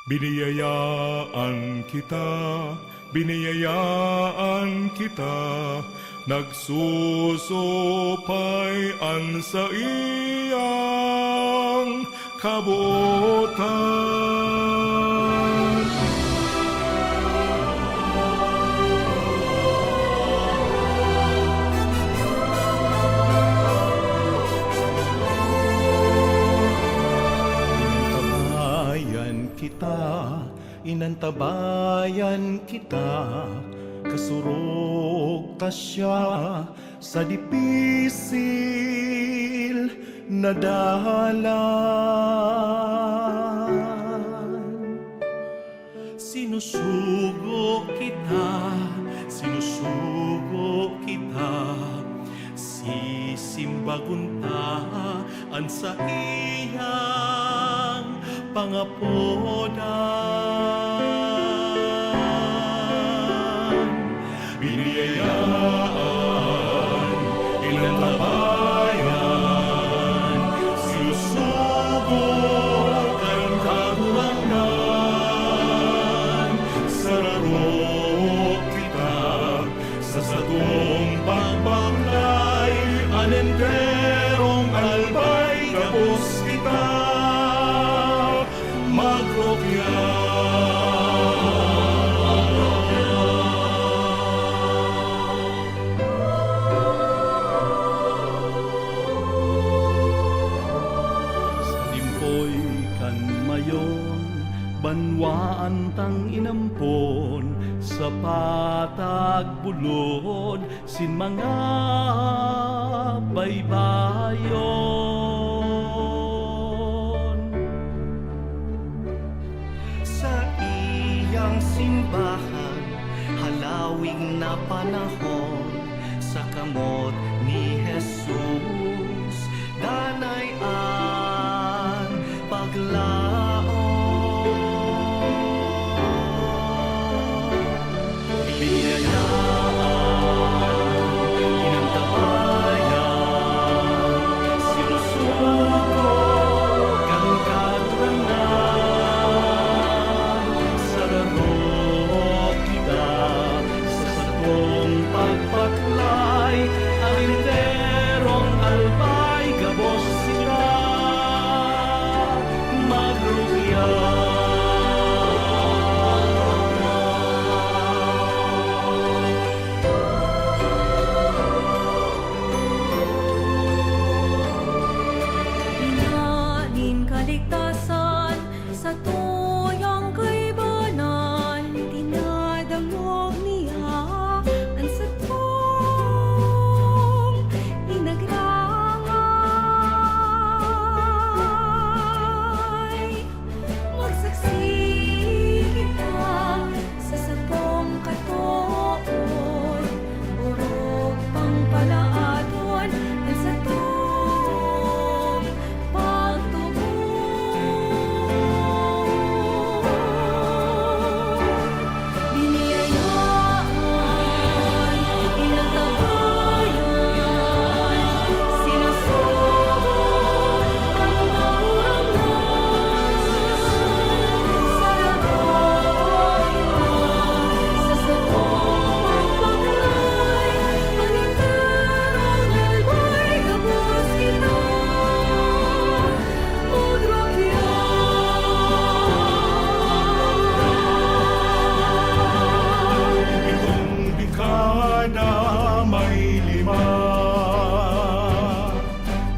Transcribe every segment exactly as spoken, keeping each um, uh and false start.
Biniyayaan kita, biniyayaan kita, nagsusupay an saiyang kabotan. Tabayan kita, inantabayan kita, kasurog ta siya sa dipisil na dalan. Sinusugo kita, sinusugo kita, sisimbagon ta an saiyang pangapodan. Biniyayaan, inantabayan, sinusugo kan Kagurangnan, sararo kita sa satong pagbaklay, an enterong albay gabos kita magrukya. Sa limpoy kan mayon, banwaan tang inampon sa patag bulod sin mga baybayon. Saiyang simbahan, halawig na panahon, sa kamot ni Jesus, danay an paglaom. Biniyayaan, inantabayan, sinusugo kan Kagurangnan, sararo kita sa satong pagbaklay, an enterong albay gabos kita magrukya. Ina nin kaligtasan, satuyang kaibanan, dinadangog niya an satong pinagrangay. Magsaksi kita sa satong katood, orog pang palaadon an satong pagtubod. Biniyayaan, inantabayan, sinusugo kan Kagurangnan, sararo kita sa satong pagbaklay, an enterong albay gabos kita magrukya. Itong dekada may lima,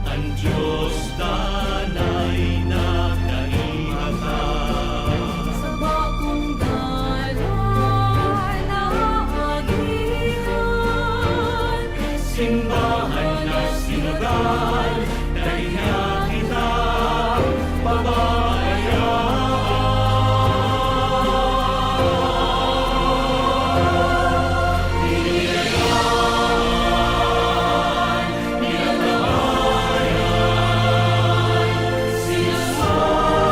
an Dios danay na kaibahan. Sa bakong dalan na agihan, simbahan na sinodal, dai niya kita pababayaan. Biniyayaan, inantabayan, sinusugo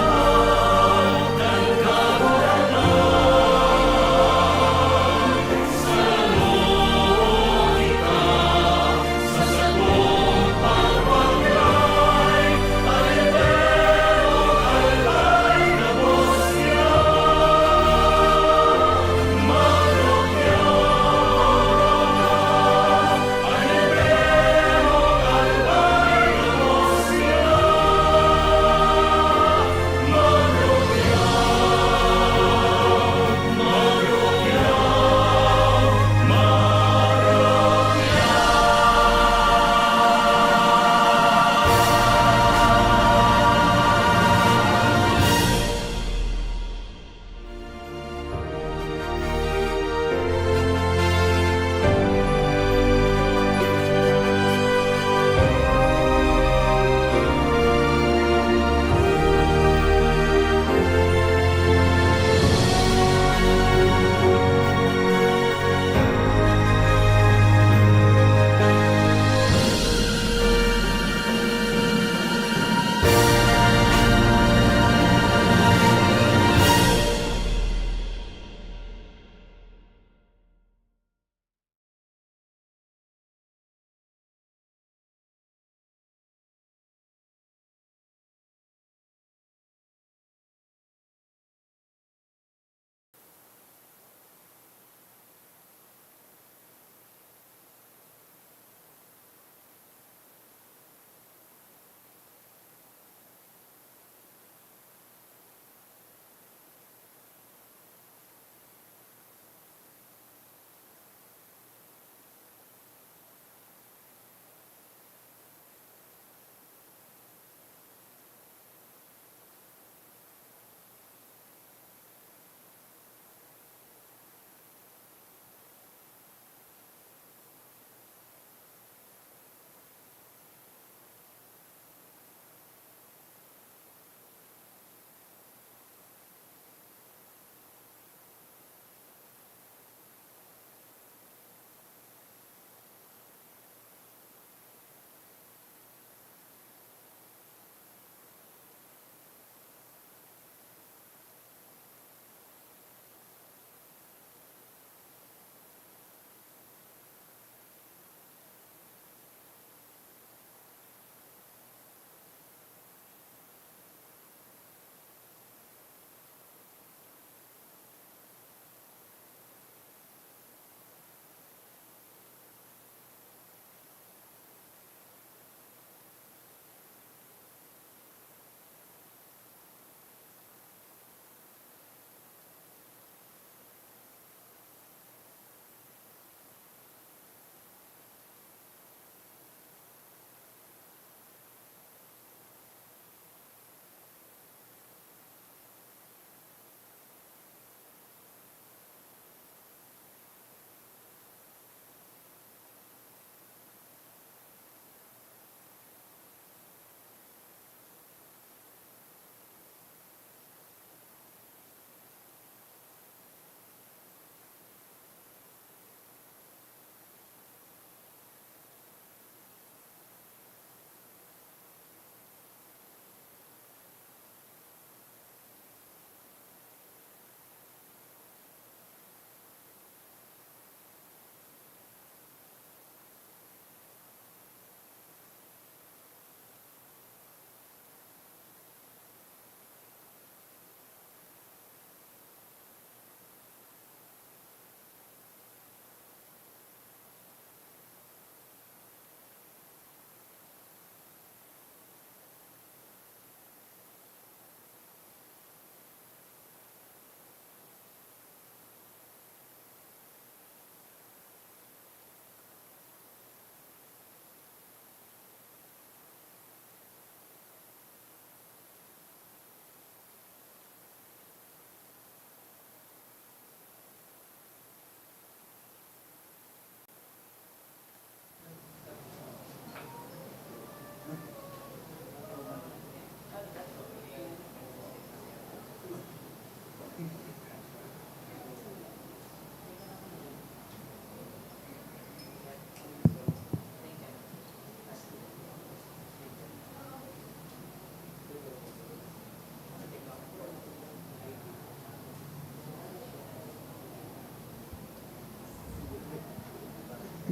kan Kagurangnan.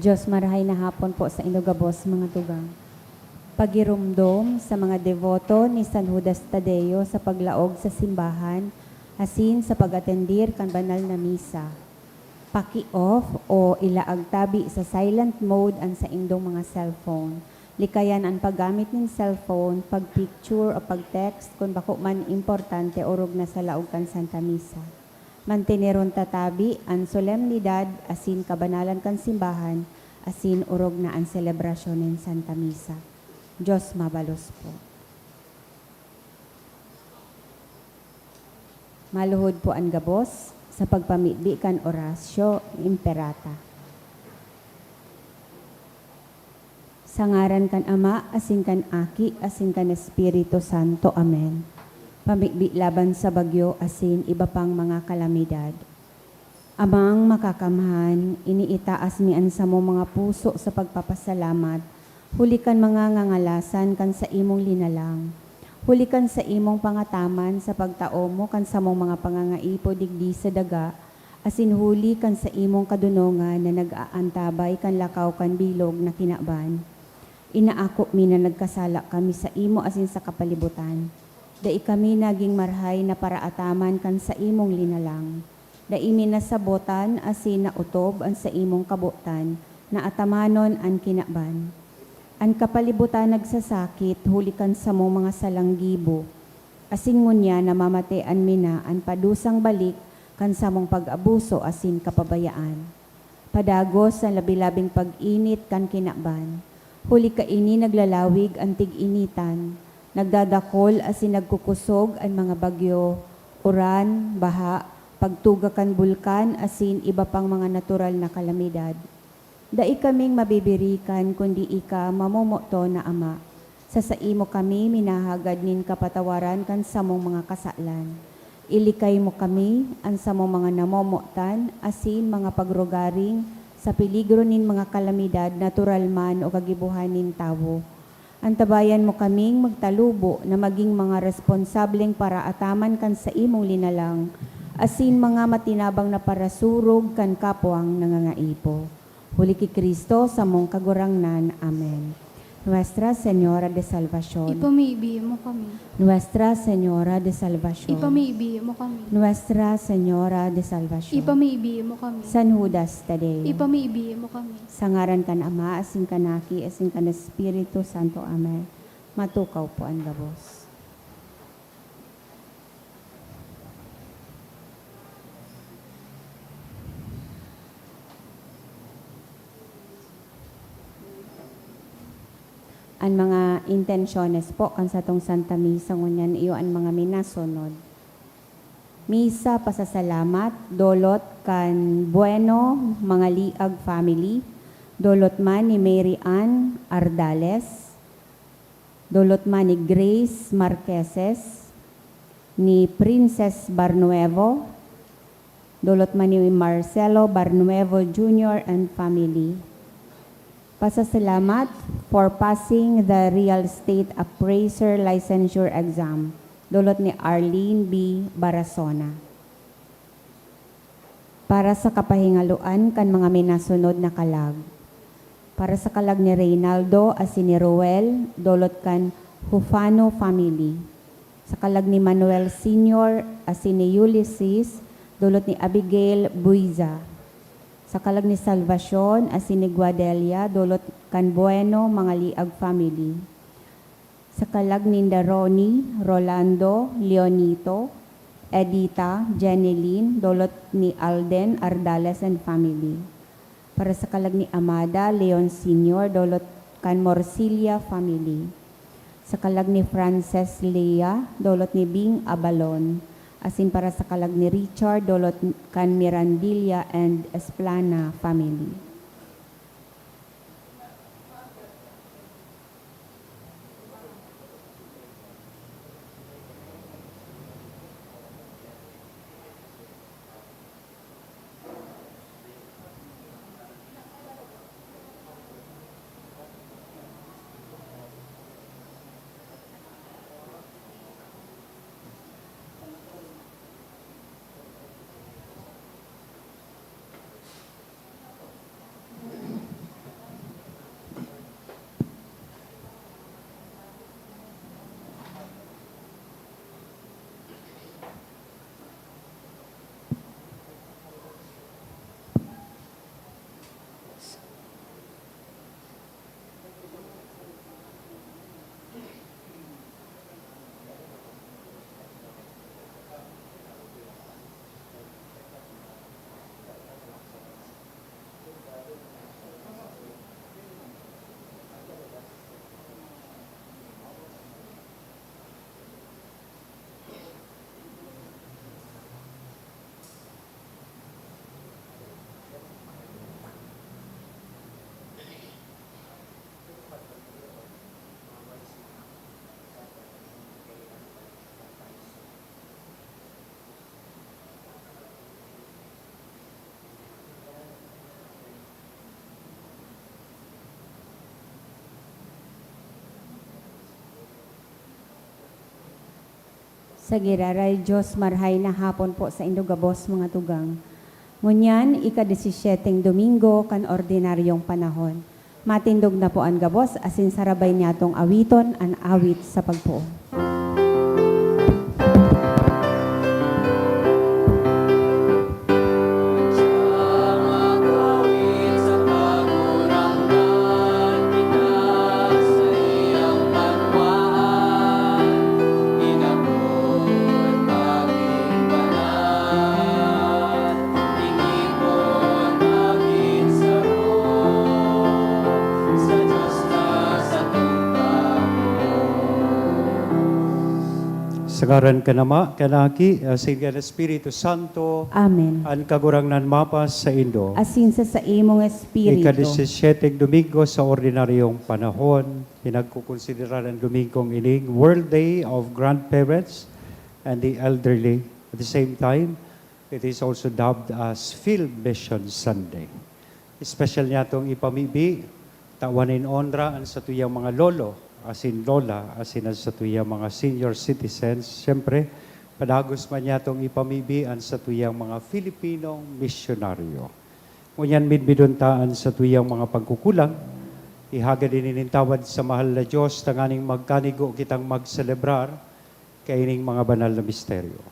Diyos, marahay na hapon po saindo gabos, mga tugang. Pagiromdom sa mga deboto ni San Judas Tadeo sa paglaog sa simbahan asin sa pag-atendir kan banal na misa. Paki-off o ilaag tabi sa silent mode an saindong mga cellphone. Likayan an paggamit nin cellphone, pag-picture o pag-text kun bako man importante orog na sa laog kan Santa Misa. Manteneron ta tabi an solemnidad asin kabanalan kan simbahan asin orog na an selebrasyon nin Santa Misa. Diyos mabalos po. Maluhod po an gabos sa pagpamibi kan Oratio Imperata. Sa ngaran kan Ama, asin kan Aki, asin kan Espiritu Santo. Amen. Pamibi laban sa bagyo asin iba pang mga kalamidad. Amang Makakamhan, iniitaas mi an samong mga puso sa pagpapasalamat huli kan mga ngangalasan kan saimong linalang, huli kan saimong pangataman sa pagtao mo kan samong mga pangangaipo digdi sa daga, asin huli kan saimong kadonongan na nag-aantabay kan lakaw kan bilog na kinaban. Inaako mi na nagkasala kami saimo asin sa kapalibutan. Dai kami nagin marahay na paraataman kan saimong linalang. Dai mi nasabotan asin naotob an saimong kabotan na atamanon an kinaban. An kapalibutan nagsasakit huli kan samong mga salang gibo, asin ngunyan namamatean mi na an padusang balik kan samong pag-abuso asin kapabayaan. Padagos an labi-labing pag-init kan kinaban. Huli kaini naglalawig an tig-initan, nagdadakol asin nagkukosog an mga bagyo, uran, baha, pagtuga kan bulkan asin iba pang mga natural na kalamidad. Dai kaming mabibirikan kundi ika, mamomoton na Ama. Sa saimo kami minahagad nin kapatawaran kan samong mga kasalan. Ilikay mo kami, an samong mga namomotan, asin mga pagrugaring sa peligro nin mga kalamidad, natural man o kagibohan nin tawo. Antabayan mo kaming magtalubo na magin mga responsableng paraataman kan saimong linalang, asin mga matinabang na parasurog kan kapwang nangangaipo. Huli ki Cristo, samong Kagurangnan. Amen. Nuestra Señora de Salvacion. Ipamibi mo kami. Nuestra Señora de Salvacion. Ipamibi mo kami. Nuestra Señora de Salvacion. Ipamibi mo kami. San Judas Tadeo. Ipamibi mo kami. Sa ngaran kan Ama, asin kan Aki, asin kan Espiritu Santo. Amen. Matukaw po an gabos. An mga intensyones po kan satong Santa Misa ngunyan iyo an mga minasunod. Misa pasasalamat, dolot kan Bueno Mangaliag family, dolot man ni Mary Ann Ardales, dolot man ni Grace Marqueses, ni Princess Barnuevo, dolot man ni Marcelo Barnuevo Junior and family. Pasasalamat for passing the Real Estate Appraiser Licensure Exam, dolot ni Arlene B Barasona. Para sa kapahingaloan kan mga minasunod na kalag. Para sa kalag ni Reynaldo asin ni Roel, dolot kan Hufano family. Sa kalag ni Manuel Senior asin ni Ulysses, dolot ni Abigail Buiza. Sa kalag ni Salvacion asin ni Guadelia, dolot kan Bueno Mangaliag family. Sa kalag ninda Ronnie, Rolando, Leonito, Edita, Jenilyn, dolot ni Alden Ardales and family. Para sa kalag ni Amada, Leon Senior, dolot kan Morcilla family. Sa kalag ni Frances Lea, dolot ni Bing Abalon. Asin para sa kalag ni Richard, dolot kan Mirandilla and Esplana family. Sa giraray Diyos, marhay na hapon po saindo gabos, mga tugang. Ngunyan, ika-disisiyeteng Domingo kan ordinaryong panahon. Matindog na po an gabos, asin sarabay niyatong awiton an awit sa pagpoon. Sa ngaran kan Ama, kan Aki, asin kan Espiritu Santo. Amen. An Kagurangnan mapasaindo. Asin sa saimong espiritu. Ika-disisisyete Domingo sa ordinaryong panahon, pinagkukonsiderar an Domingong ining World Day of Grandparents and the Elderly. At the same time, it is also dubbed as Field Mission Sunday. Espesyal niyatong ipamibi, tawan nin onra an satuyang mga lolo asin lola, asin an satuyang mga senior citizens. Siyempre, padagos man niyatong ipamibi an satuyang mga Filipinong misyonaryo. Ngunyan, midmidon ta an satuyang mga pagkukulang. Ihagad ini nin tawad sa mahal na Diyos tanganing magkanigo kitang magselebrar kaining mga banal na misteryo.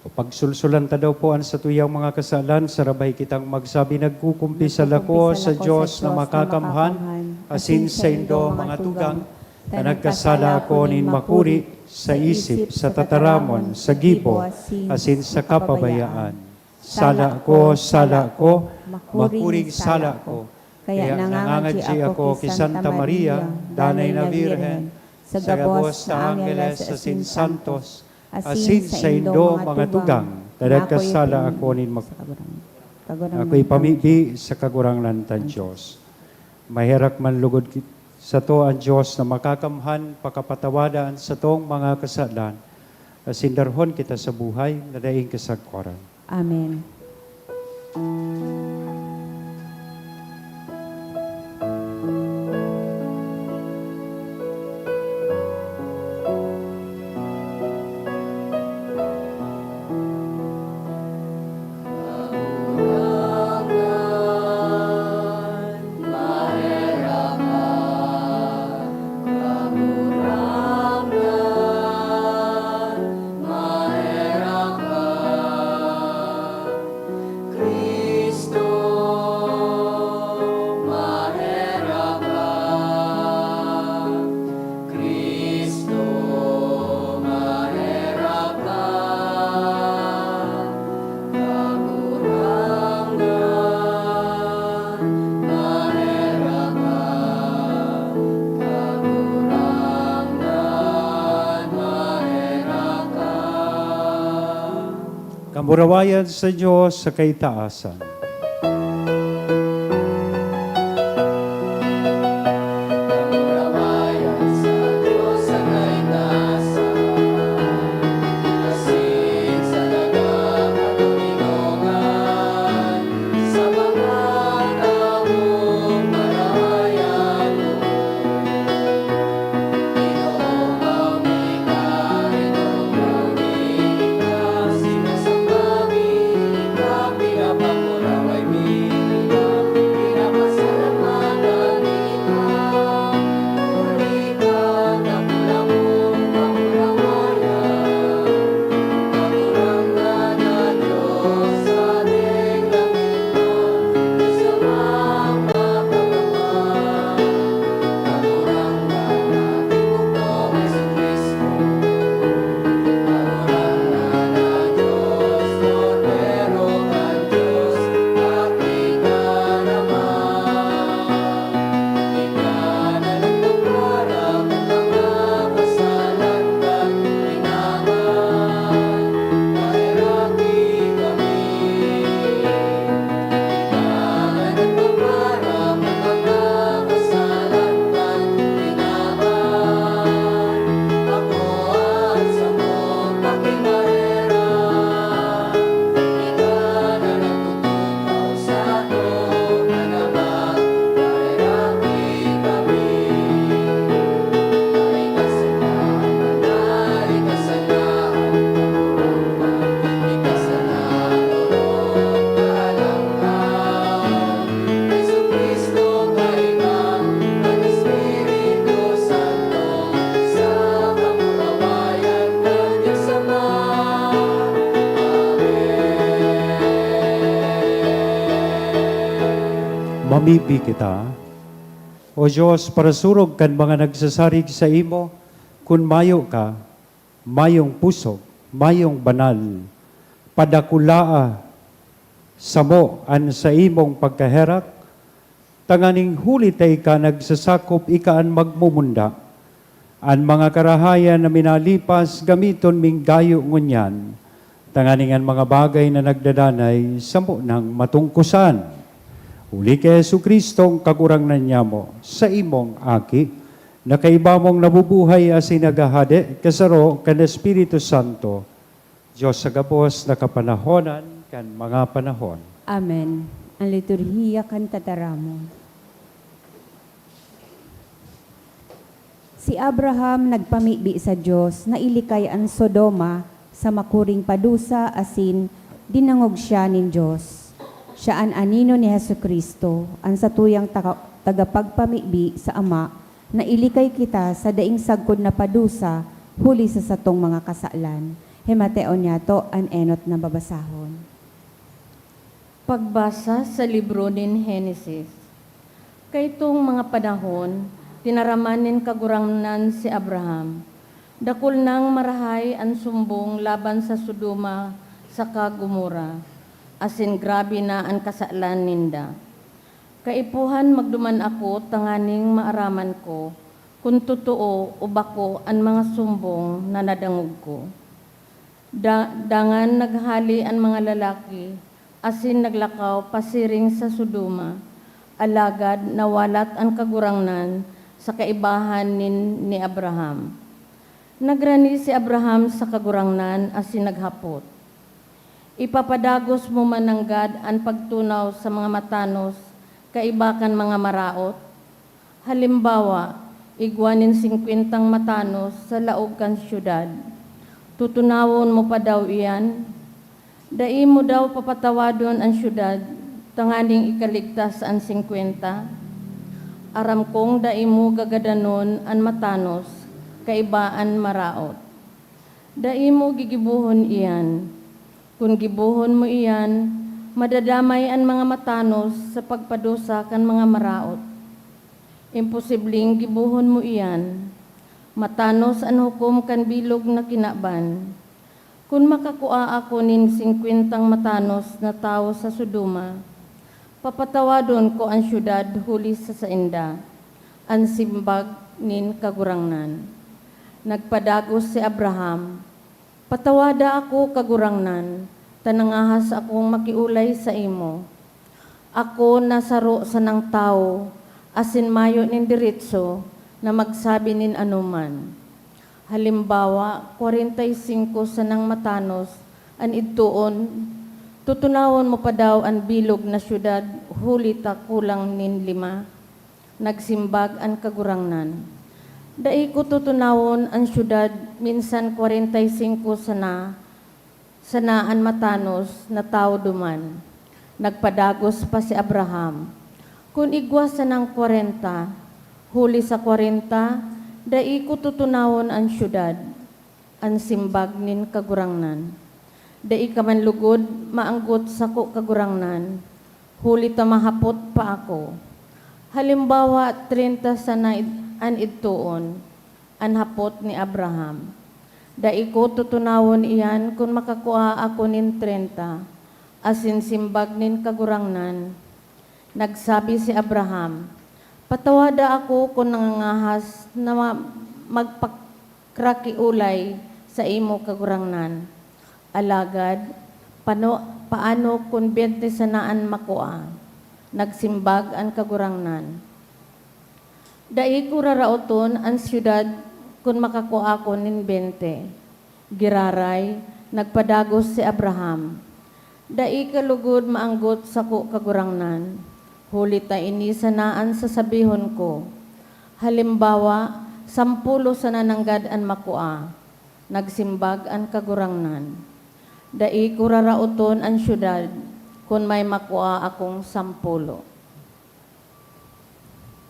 O pagsulsulan ta daw po an satuyang mga kasalan, sarabay kitang magsabi, "Nagkukumpisal ako sa Diyos na makakamhan, asin saindo, mga tugang, na nagkasala ako nin makuri, sa isip, sa tataramon, sa gibo, asin sa kapabayaan. Sala ko, sala ko, makuring sala ko." Kaya nangangadyi ako ki Santa Maria, Danay na Birhen, sa gabos na angheles asin santos, asin saindo, mga tugang, na nagkasala ako nin mak-, ako ipamibi sa Kagurangnan tang Diyos. Maherak man lugod ki-, sato an Diyos na makakamhan pakapatawada an satong mga kasalan, asin darhon kita sa buhay na daing kasagkoran. Amen. Cristo, maherak ka. Cristo, maherak ka. Kagurangnan, maherak ka. Kagurangnan, maherak ka. Kamurawayan sa Diyos sa kaitaasan. Bibi kita, O Dios, parasurog kan mga nagsasarig saimo, kun mayo ka, mayong pusog, mayong banal. Padakulaa samo an saimong pagkaherak, tanganing huli ta ika nagsasakop, ika an magmumunda. An mga karahayan na minalipas, gamiton ming gayo ngunyan, tanganing an mga bagay na nagdadanay samo nang matungkosan. Huli ki Jesu-Cristo, an Kagurangnan nyamo, saimong Aki, na kaiba mong nabubuhay asin naghahade kasaro kan Espiritu Santo, Dios sa gabos na kapanahonan kan mga panahon. Amen. An liturhiya kan tataramon. Si Abraham nagpamibi sa Dios na ilikay an Sodoma sa makuring padusa asin dinangog siya nin Dios. Siya an anino ni Jesu-Cristo, an satuyang taka-, tagapagpamibi sa Ama, na ilikay kita sa daing sagkod na padusa huli sa satong mga kasalan. Himateon niyato an enot na babasahon. Pagbasa sa libro nin Henesis. Kaitong mga panahon, tinaraman nin Kagurangnan si Abraham. Dakul nang marahay an sumbong laban sa Sodoma saka Gomorra, asin grabe na an kasalan ninda. Kaipuhan magduman ako tanganing maaraman ko kun totoo o bako an mga sumbong na nadangog ko. Da-, dangan naghale an mga lalaki asin naglakaw pasiring sa Sodoma, alagad nawalat an Kagurangnan sa kaibahan nin ni Abraham. Nagrani si Abraham sa Kagurangnan asin naghapot, "Ipapadagos mo man nanggad an pagtunaw sa mga matanos kaiba kan mga maraot? Halimbawa, igwa nin singkwentang matanos sa laog kan syudad. Tutunawon mo pa daw iyan? Dai mo daw papatawadon an syudad tanganing ikaligtas an singkwenta? Aram kong dai mo gagadanon an matanos kaiba an maraot. Dai mo gigibohon iyan. Kun gibohon mo iyan, madadamay an mga matanos sa pagpadusa kan mga maraot. Imposibleng gibohon mo iyan. Matanos an hukom kan bilog na kinaban. Kun makakua ako nin singkwentang matanos na tawo sa Sodoma, papatawadon ko an syudad huli sa sainda," an simbag nin Kagurangnan. Nagpadagos si Abraham, "Patawada ako, Kagurangnan, ta nangahas akong makiolay saimo. Ako na saro sanang tawo asin mayo nin deretso na magsabi nin anoman. Halimbawa, kwarenta y singko sanang matanos an idtoon, tutunawon mo pa daw an bilog na syudad huli ta kulang nin lima?" Nagsimbag an Kagurangnan, "Dai ko tutunawon an syudad minsan kwarenta y singko sana, sana an matanos na tawo duman." Nagpadagos pa si Abraham, "Kun igwa sanang kwarenta, huli sa kwarenta, dai ko tutunawon an syudad," an simbag nin Kagurangnan. "Dai ka man lugod maanggot sako, Kagurangnan, huli ta mahapot pa ako. Halimbawa, treinta sana id-, an idtoon," an hapot ni Abraham. "Dai ko tutunawon iyan kun makakua ako nin treinta," asin simbag nin Kagurangnan. Nagsabi si Abraham, "Patawada ako kun nangangahas na ma-, magpakrakiolay saimo, Kagurangnan. Alagad, pano-, paano kun bente sana an makua?" Nagsimbag an Kagurangnan, "Dai ko raraoton an syudad kun makakua ako nin bente." Giraray, nagpadagos si Abraham, "Dai ka lugod maanggot sako, Kagurangnan, huli ta ini sana an sasabihon ko. Halimbawa, sampulo sana nanggad an makua." Nagsimbag an Kagurangnan, "Dai ko raraoton an syudad kun may makua akong sampulo."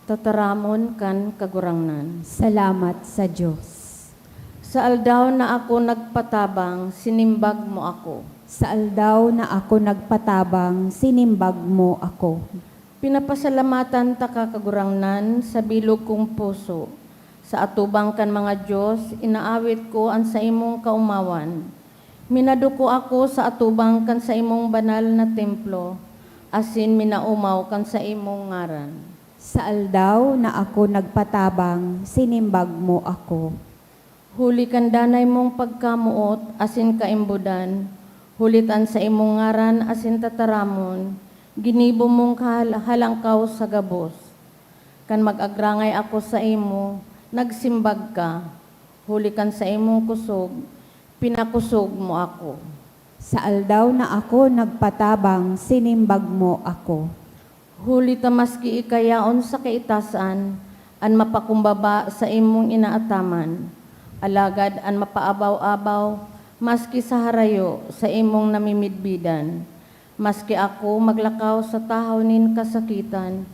Tataramon kan Kagurangnan. Salamat sa Dios. Sa aldaw na ako nagpatabang, sinimbag mo ako. Sa aldaw na ako nagpatabang, sinimbag mo ako. Pinapasalamatan taka, Kagurangnan, sa bilog kong puso. Sa atubang kan mga dios, inaawit ko an saimong kaomawan. Minaduko ako sa atubang kan saimong banal na templo, asin minaomaw kan saimong ngaran. Sa aldaw na ako nagpatabang, sinimbag mo ako. Huli kan danay mong pagkamoot asin kaimbodan, huli ta an saimong ngaran asin tataramon, ginibo mong kahal-, halangkaw sa gabos. Kan mag-agrangay ako saimo, nagsimbag ka. Huli kan saimong kusog, pinakosog mo ako. Sa aldaw na ako nagpatabang, sinimbag mo ako. Huli ta maski ika yaon sa kaitasan, an mapakumbaba sa imong inaataman, alagad an mapaabaw-abaw, maski sa harayo, sa imong namimidbidan. Maski ako maglakaw sa tahaw nin kasakitan,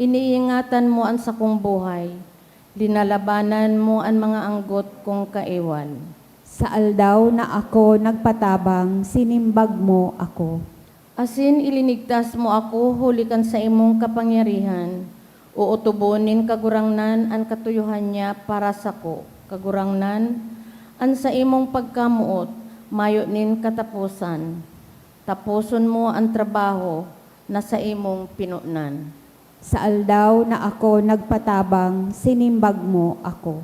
iniingatan mo an sakong buhay, linalabanan mo an mga anggot kong kaiwal. Sa aldaw na ako nagpatabang, sinimbag mo ako. Asin ilinigtas mo ako huli kan saimong kapangyarihan. Ootobon nin Kagurangnan an katuyohan niya para sako. Kagurangnan, an saimong pagkamoot mayo nin kataposan. Taposon mo an trabaho na saimong pinonan. Sa aldaw na ako nagpatabang, sinimbag mo ako.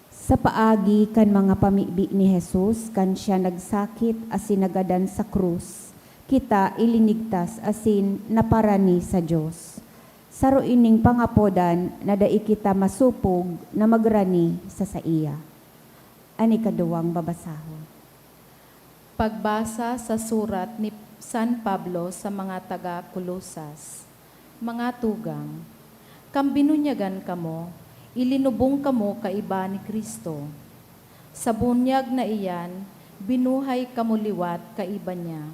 Sa paagi kan mga pamibi ni Jesus kan siya nagsakit asin nagadan sa krus, kita ilinigtas asin naparani sa Dios. Saro ining pangapodan na dai kita masopog na magrani sa saiya. An ikaduwang babasahon. Pagbasa sa surat ni San Pablo sa mga taga Colosas. Mga tugang, kan binunyagan kamo, ilinubong kamo kaiba ni Cristo. Sa bunyag na iyan, binuhay kamo liwat kaiba niya,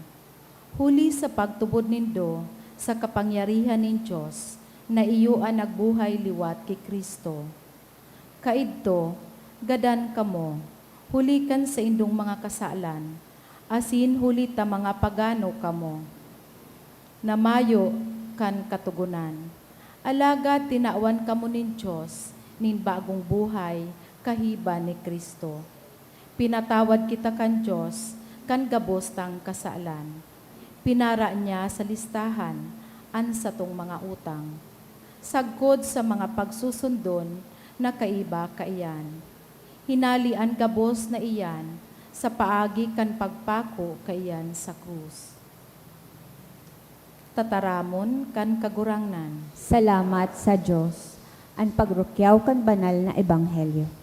huli sa pagtubod nindo sa kapangyarihan nin Dios na iyo an nagbuhay liwat ki Cristo. Kaidto, gadan kamo, huli kan saindong mga kasalan, asin huli ta mga pagano kamo, na mayo kan Katogonan. Alagad tinawan kamo nin Dios nin bagong buhay kahiba ni Cristo. Pinatawad kita kan Dios kan gabos tang kasalan. Pinara niya sa listahan an satong mga utang, sagkod sa mga pagsusundon na kaiba kaiyan. Hinali an gabos na iyan sa paagi kan pagpako kaiyan sa krus. Tataramon kan Kagurangnan. Salamat sa Dios. An pagrukyaw kan banal na ebanghelyo.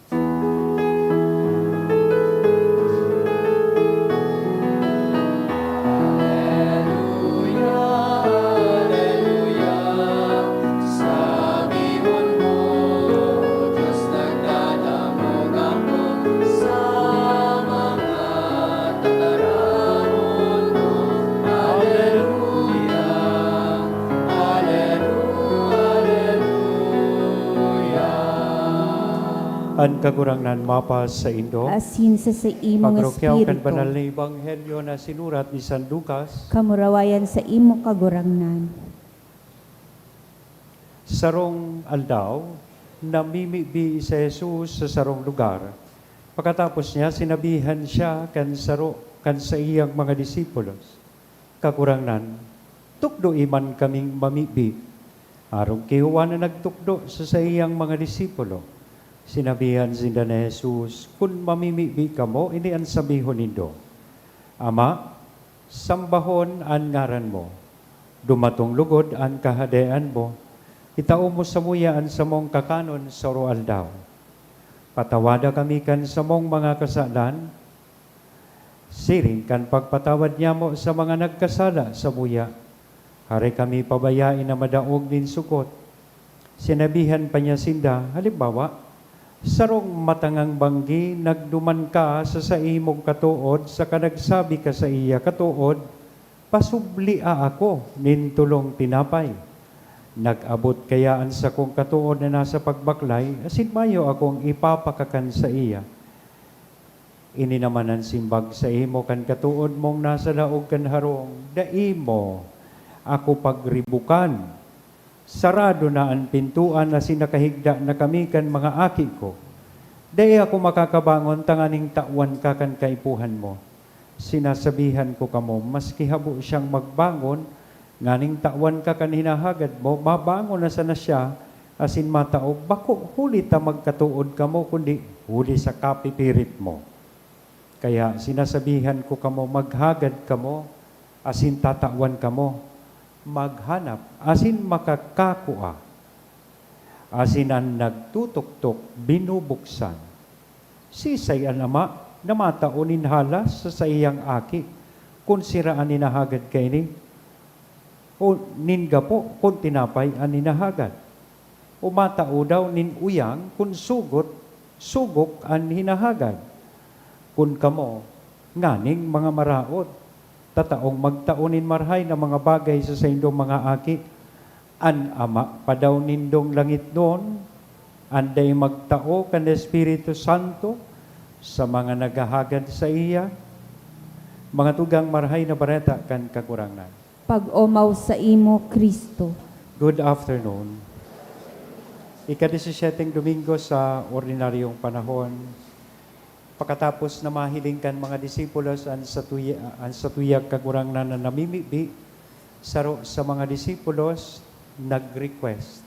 An Kagurangnan mapasaindo. Asin sa saimong Pagrukyaw kan espiritu. Banal na Ebanghelyo na sinurat ni San Lucas. Kamurawayan saimo, Kagurangnan. Sarong aldaw, namimibi si Jesus sa sarong lugar. Pakatapos niya, sinabihan siya kan saro kan saiyang mga disipulos, "Kagurangnan, tukdoi man kaming mamibi." Arog ki Juan na nagtukdo sa saiyang mga disipulo, sinabihan sinda ni Jesus, "Kun mamimibi kamo, ini an sabihon nindo, 'Ama, sambahon an ngaran mo. Dumatong logod an kahadean mo. Itao mo samuya an samong kakanon sa oro-aldaw. Patawada kami kan samong mga kasalan, siring kan pagpatawad nyamo sa mga nagkasala samuya. Hare kami pabayae na madaog nin sukot.'" Sinabihan pa niya sinda, halimbawa, "Sarong matangang banggi nagduman ka sa saimong katood saka nagsabi ka saiya, 'Katood, pasublia ako nin tolong tinapay.' Nag-abot kaya an sakong katood na nasa pagbaklay, asin mayo akong ipapakakan saiya? Ini naman an simbag saimo kan katood mong nasa laog kan harong, dai mo ako pagribukan. Sarado na an pintoan asin nakahigda na kami kan mga aki ko. Dai ako makakabangon tanganing tawan ka kan kaipuhan mo. Sinasabihan ko kamo, maski habo siyang magbangon, nganing tawan ka kan hinahagad mo, mabangon na sana siya, asin matao, bako huli ta magkatood kamo, kundi huli sa kapipirit mo. Kaya sinasabihan ko kamo, maghagad kamo, asin tatawan kamo, maghanap, asin makakakua, asin an nagtutuktok, binubuksan. Sisay an ama na matao nin halas sa saiyang aki, kun sira an hinahagad kaini? O nin gapo, kun tinapay an hinahagad? O matao daw nin uyang, kun sugot, sugok an hinahagad? Kun kamo, nganing mga maraot, tataong magtao nin marahay na mga bagay sa saindong mga aki, an Ama pa daw nindong langitnon an dai magtao kan Espiritu Santo sa mga naghahagad saiya? Mga tugang, Marahay na Bareta kan Kagurangnan. Pag-omaw saimo, Cristo. Good afternoon. Ika-disisieteng Domingo sa ordinaryong panahon, pakatapos na mahiling kan mga disipulos an satuya-, an satuyang Kagurangnan na namimibi, saro sa mga disipulos nag-request,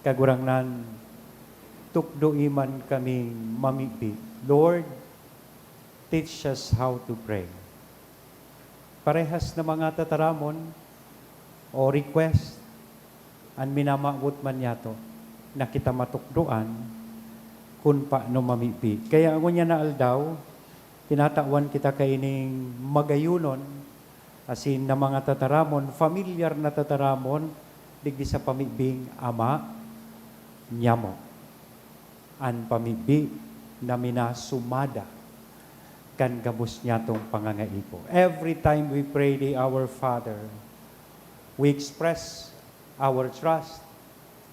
"Kagurangnan, tukdoi man kaming mamibi." Lord, teach us how to pray. Parehas na mga tataramon o request an minamawot man niyato na kita matukdoan kun paano mamibi. Kaya ngunyan na aldaw, tinatawan kita kaining magayunon, asin na mga tataramon, familiar na tataramon, digdi sa pamibing Ama nyamo. An pamibi na minasumada kan gabos niyatong pangangaipo. Every time we pray the Our Father, we express our trust,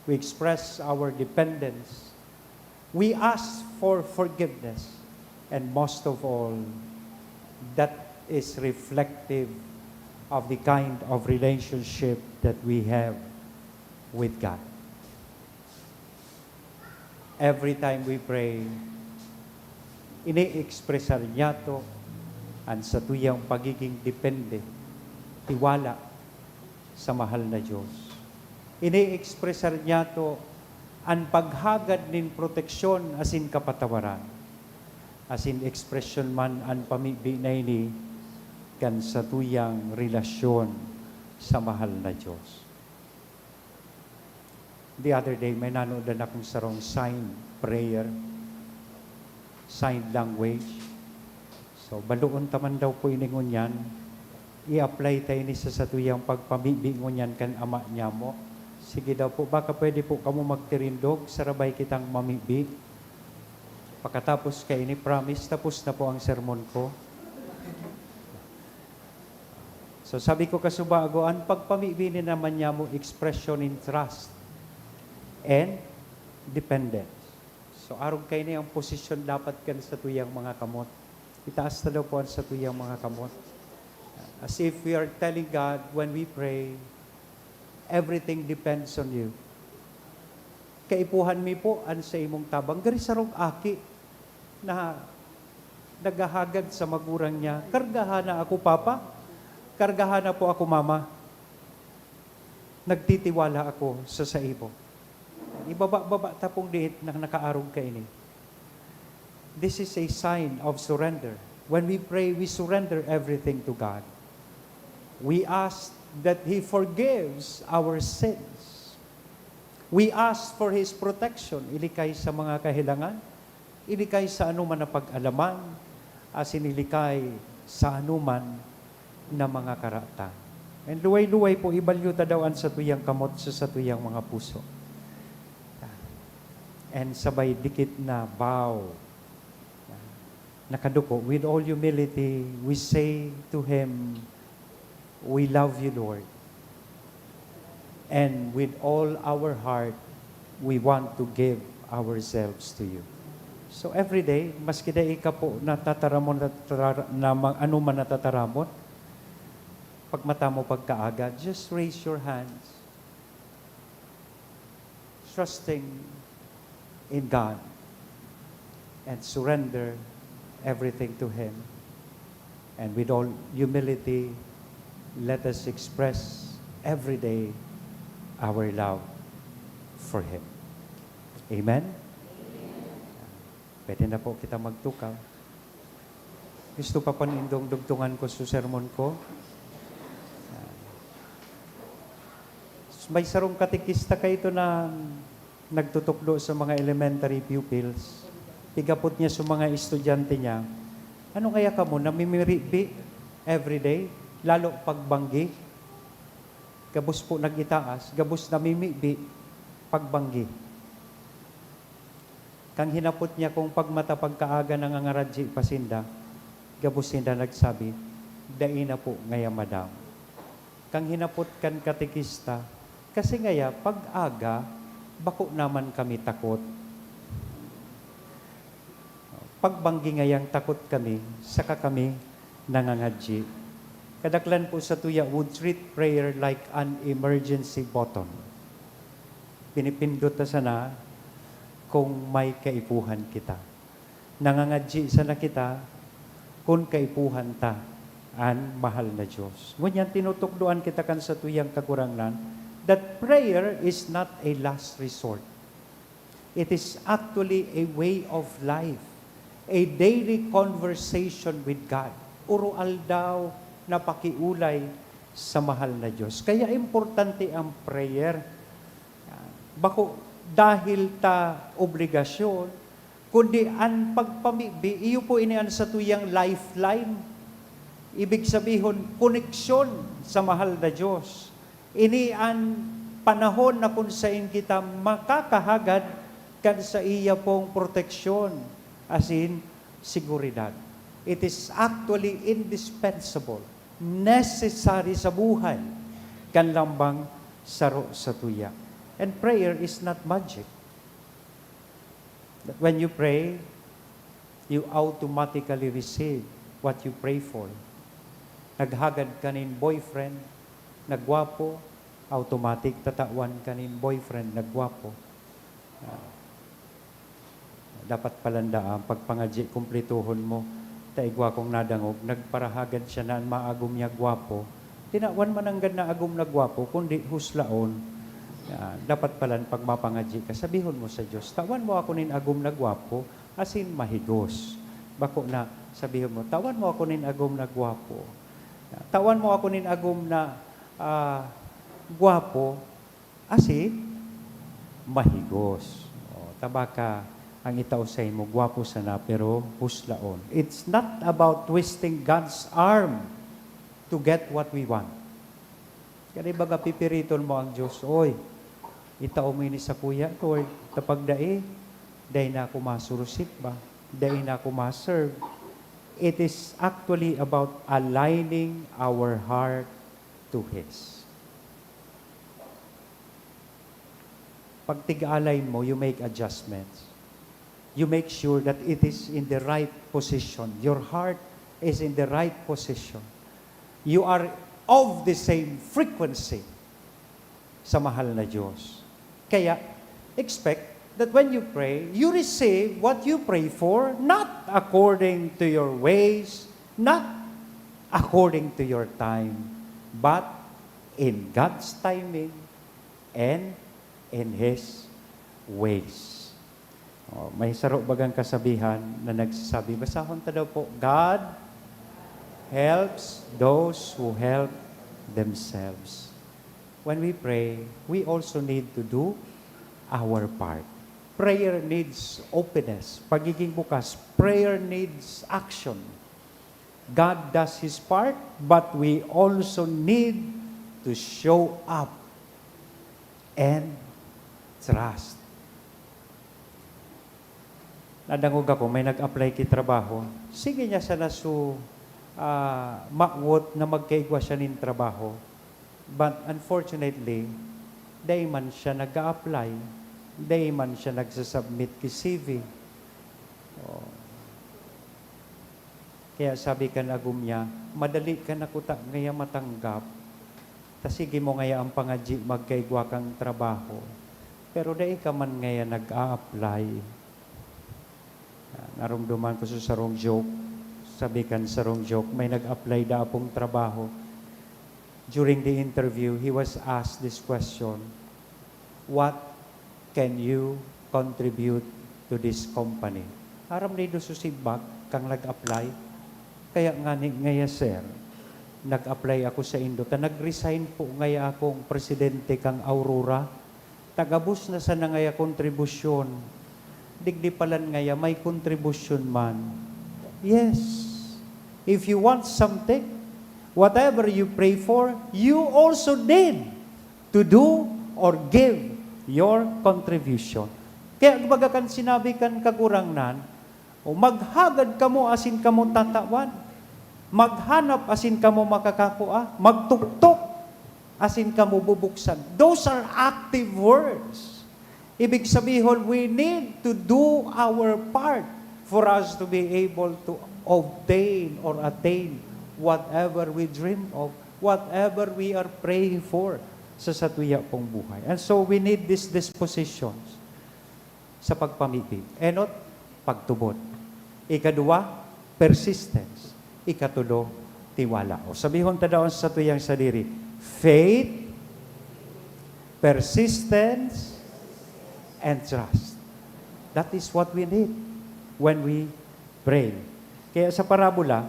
we express our dependence, we ask for forgiveness, and most of all, that is reflective of the kind of relationship that we have with God. Every time we pray, ini-ekspresar niyato an satuyang pagiging depende, tiwala sa mahal na Dios. Ini-ekspresar niyato an paghagad nin proteksyon asin kapatawaran. Asin ekspresyon man an pamibi na ini kan satuyang relasyon sa mahal na Dios. The other day, may nanodan akong sarong sign prayer, sign language. So, baloon ta man daw po ini ngunyan. I-apply ta ini sa satuyang pagpamibi ngunyan kan Ama nyamo. Sige daw po, baka pwede po kamo magtirindog, sarabay kitang mamibi. Pakatapos kaini, promise, tapos na po ang sermon ko. So, sabi ko kasubago, an pagpamibi ni naman nyamo expression in trust and dependence. So, arog kaini ang posisyon dapat kan satuyang mga kamot. Itaas ta daw po an satuyang mga kamot. As if we are telling God, when we pray, everything depends on you. Kaipuhan mi po an saimong tabang. Gari sarong aki na naghahagad sa magurang niya, "Kargaha na ako, Papa. Kargaha na po ako, Mama. Nagtitiwala ako sa saimo." Ibaba-baba ta pong diit na nakaarog kaini. This is a sign of surrender. When we pray, we surrender everything to God. We ask that He forgives our sins. We ask for His protection, ilikay sa mga kahelangan, ilikay sa anoman na pag-alaman, asin ilikay sa anoman na mga karatan. And luway-luway po, ibalyo ta daw an satuyang kamot sa satuyang mga puso. And sabay dikit na bow, nakaduko, with all humility, we say to Him, "We love you, Lord. And with all our heart, we want to give ourselves to you." So every day, maski dai ka po natataramon, natara-, na ma-, ano man natataramon, pagmata mo pagkaaga, just raise your hands, trusting in God, and surrender everything to Him. And with all humility, let us express every day our love for Him. Amen? Pwede na po kita magtukaw. Gusto pa po nindong dugtungan ko sa sermon ko? May sarong katekista kaito na nagtutukdo sa mga elementary pupils. Pigapot niya sa mga estudyante niya, "Ano kaya kamo, namimiribi everyday, lalo pagbanggi?" Gabos po nag-itaas, gabos namimibi pagbanggi. Kan hinapot niya kung pagmata pagkaaga nangangaradji pa sinda, gabos sinda nagsabi, "Dai na po ngaya, madam." Kan hinapot kan katekista, "Kasi ngaya, pag aga, bako naman kami takot. Pagbanggi ngayang takot kami, saka kami nangangadji." Kadaklan po sa tuya would treat prayer like an emergency button. Pinipindot ta sana kung may kaipuhan kita. Nangangadji sana kita kun kaipuhan ta an mahal na Dios. Ngunyan tinutukdoan kita kan satuyang Kagurangnan that prayer is not a last resort. It is actually a way of life, a daily conversation with God. Uro-aldaw na pakiolay sa mahal na Dios. Kaya importante ang prayer. Bako dahil ta obligasyon, kundi an pagpamibi, iyo po ini an satuyang lifeline. Ibig sabihon, koneksyon sa mahal na Dios. Ini an panahon na kun saen kita makakahagad kan saiya pong proteksyon, asin seguridad. It is actually indispensable, necessary sa buhay kan lambang saro sa tuya. And prayer is not magic. That when you pray, you automatically receive what you pray for. Naghagad ka nin boyfriend na gwapo, automatic tatawan ka nin boyfriend na gwapo. Ah, dapat palan daa ang pagpangadji, kumplituhon mo. Ta igwa kong nadangog, nagparahagad siya na an maagom niya gwapo. Tinawan man nanggad na agom na gwapo, kundi huslaon. Ah, dapat palan pag mapangadji ka, sabihon mo sa Dios, "Tawan mo ako nin agom na gwapo, asin mahigos." Bako na, sabihon mo, "Tawan mo ako nin agom na gwapo. Tawan mo ako nin agom na, ah, gwapo, asin mahigos." O, ta baka ang itao saimo, gwapo sana, pero huslaon. It's not about twisting God's arm to get what we want. Kaya baga pipiriton mo ang Dios, "Oy, itao mo ini sakuya, Lord, ta pag dai, dai na ako masurusik ba? Dai na ako ma-serve." It is actually about aligning our heart to His. Pag tig-alay mo, you make adjustments. You make sure that it is in the right position. Your heart is in the right position. You are of the same frequency sa mahal na Diyos. Kaya, expect that when you pray, you receive what you pray for, not according to your ways, not according to your time, but in God's timing and in His ways. Oh, may saro bagang kasabihan na nagsasabi, basahon ta daw po, "God helps those who help themselves." When we pray, we also need to do our part. Prayer needs openness, pagiging bukas. Prayer needs action. God does His part, but we also need to show up and trust. Nadangog ako, may nag-apply ki trabaho. Sige niya sana su, ah, mawot na magkaigwa siya nin trabaho. But unfortunately, dai man siya nag-a-apply, dai man siya nagsasubmit ki C V. Oh. Kaya sabi kan agom niya, "Madali ka na kuta ngaya matanggap. Ta sige mo ngaya ang pangadyi magkaigwa kang trabaho. Pero dai ka man ngaya nag-a-apply." Ah, narumduman ko sa sarong joke. Sabi kan sarong joke, may nag-apply da apong trabaho. During the interview, he was asked this question, "What can you contribute to this company?" Aram nindo sa simbag kang nag-apply? Kaya ngani ngaya, sir, nag-apply ako sa indo, ta nag-resign po ngaya akong presidente kang Aurora. Tagabos na sana ngaya kontribusyon. Digdi palan ngaya may kontribusyon man. Yes. If you want something, whatever you pray for, you also need to do or give your contribution. Kaya baga kan sinabi kan Kagurangnan, "O maghagad kamo asin kamo tatawan, maghanap asin kamo makakakua, magtuktok asin kamo bubuksan." Those are active words. Ibig sabihon, we need to do our part for us to be able to obtain or attain whatever we dream of, whatever we are praying for sa satuya pong buhay. And so, we need these dispositions sa pagpamibi. Enot, pagtubod. Ikaduwa, persistence. Ikatulo, tiwala. O sabihon ta daw sa satuyang sadiri, faith, persistence, and trust. That is what we need when we pray. Kaya sa parabola,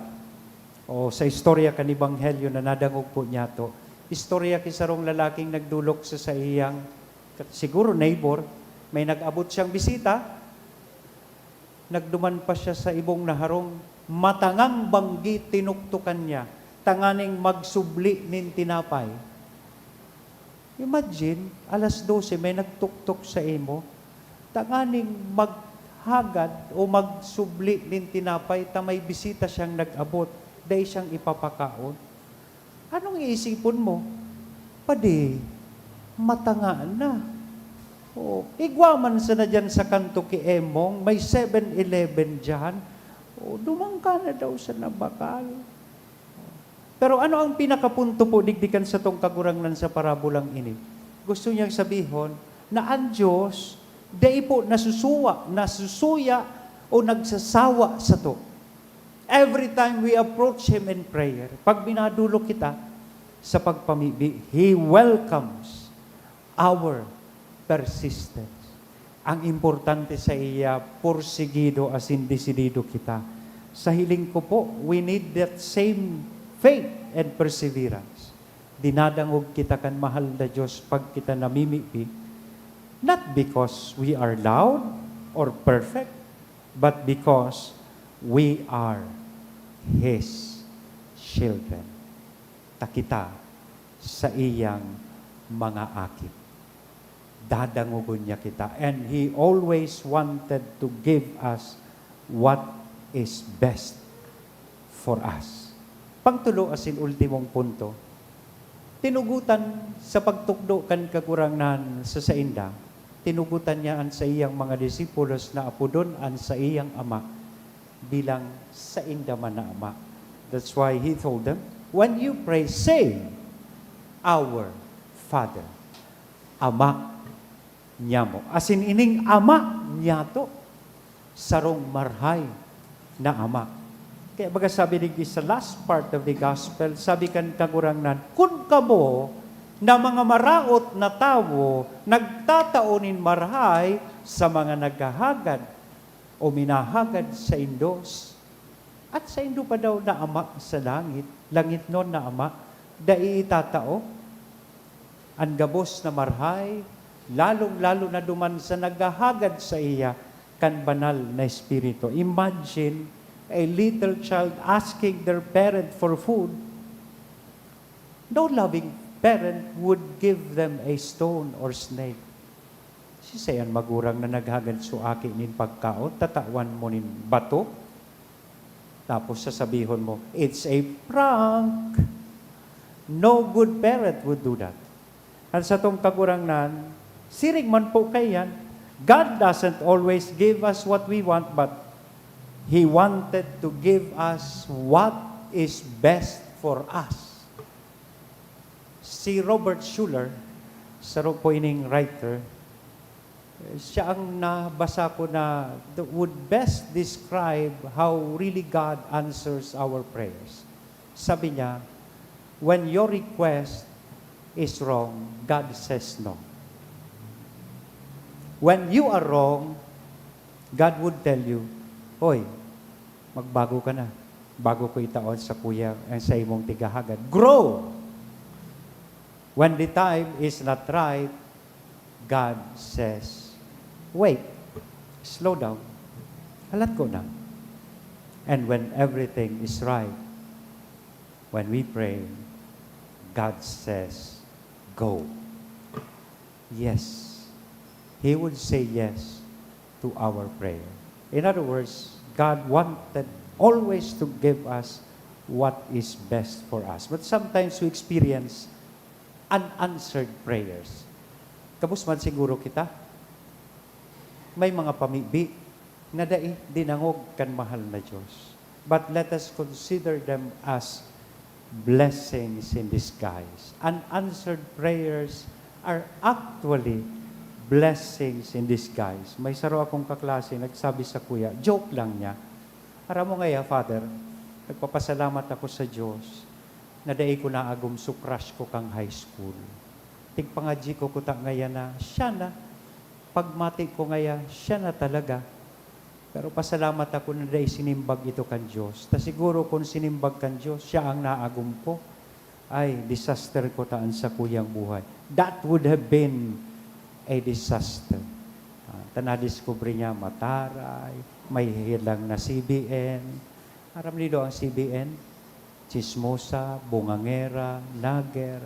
o sa istorya kan Ebanghelyo na nadangog po niyato, istorya ki sarong lalaking nagdolok sa saiyang, siguro neighbor, may nag-abot siyang bisita, nagduman pa siya sa ibong na harong, matangang banggi tinuktokan niya, tanganing magsubli nin tinapay. Imagine, alas dose may nagtuktok sa imo, tanganing maghagad o magsubli nin tinapay ta may bisita siyang nag-abot, dai siyang ipapakaon. Anong iisipon mo? Padi, matanga na. O, igwa man sana diyan sa kanto ki Emong, may Seven Eleven diyan. O, duman ka na daw sa nabakal. Pero ano ang pinakapunto po digdi kan satong Kagurangnan sa parabolang ini? Gusto niyang sabihon na ang Diyos dai po nasusuwa, nasusuya o nagsasawa sato. Every time we approach Him in prayer, pag minadolok kita sa pagpamibi, He welcomes our persistence. Ang importante sa iya, porsigido asin desidido kita. Sa hiling ko po, we need that same faith and perseverance. Dinadangog kita kan mahal na Diyos pag kita namimibi, not because we are loud or perfect, but because we are His children. Ta kita saiyang mga aki. Dadangogon niya kita. And He always wanted to give us what is best for us. Pangtulo asin ultimong punto, tinugotan sa pagtukdo kan Kagurangnan sa sainda, tinugotan niya an saiyang mga disipulos na apodon an saiyang Ama bilang sainda man na Ama. That's why He told them, "When you pray, say, 'Our Father.'" Ama nyamo. Asin ining Ama nyato, sarong marhay na Ama. Kaya baga sabi digdi sa last part of the gospel, sabi kan Kagurangnan, "Kun kamo na mga maraot na tawo nagtatao nin marhay sa mga naghahagad o minahagad saindo, at saindo pa daw na Ama sa langit, langitnon na Ama, dai itatao an gabos na marhay, lalong-lalo na duman sa naghahagad saiya kan Banal na Espiritu." Imagine a little child asking their parent for food. No loving parent would give them a stone or snake. Siisay an magurang na naghagad so aki nin pagkaon, tatawan mo nin bato? Tapos sasabihon mo, "It's a prank." No good parent would do that. An satong Kagurangnan, siring man po kaiyan, God doesn't always give us what we want, but He wanted to give us what is best for us. Si Robert Schuller, saro po ining writer, siya ang nabasa ko na th-, would best describe how really God answers our prayers. Sabi niya, "When your request is wrong, God says no. When you are wrong, God would tell you, 'Hoy, magbago ka na, bago ko itaon sa kuya ang sa imong tigahagad. Grow!' When the time is not right, God says, 'Wait, slow down, halat ko na.' And when everything is right, when we pray, God says, 'Go.'" Yes. He would say yes to our prayer. In other words, God wanted always to give us what is best for us. But sometimes we experience unanswered prayers. Kabos man siguro kita, may mga pamibi na dai dinangog kan mahal na Diyos. But let us consider them as blessings in disguise. Unanswered prayers are actually blessings in disguise. May saro akong kaklase nagsabi sa kuya, joke lang niya, "Aram mo ngaya, Father, nagpapasalamat ako sa Diyos na dai ko naagom so crush ko kan high school. Tigpangadyi ko kuta ngaya na siya na. Pagmati ko ngaya, siya na talaga. Pero pasalamat ako na dai sinimbag ito kan Diyos. Ta siguro kun sinimbag kan Diyos, siya ang naagom ko. Ay, disaster kuta an sakuyang buhay.'" That would have been a disaster. Ah, ta nadiskubre niya mataray, may hilang na C B N. Aram nindo ang C B N? Tsismosa, bungangera, nagger.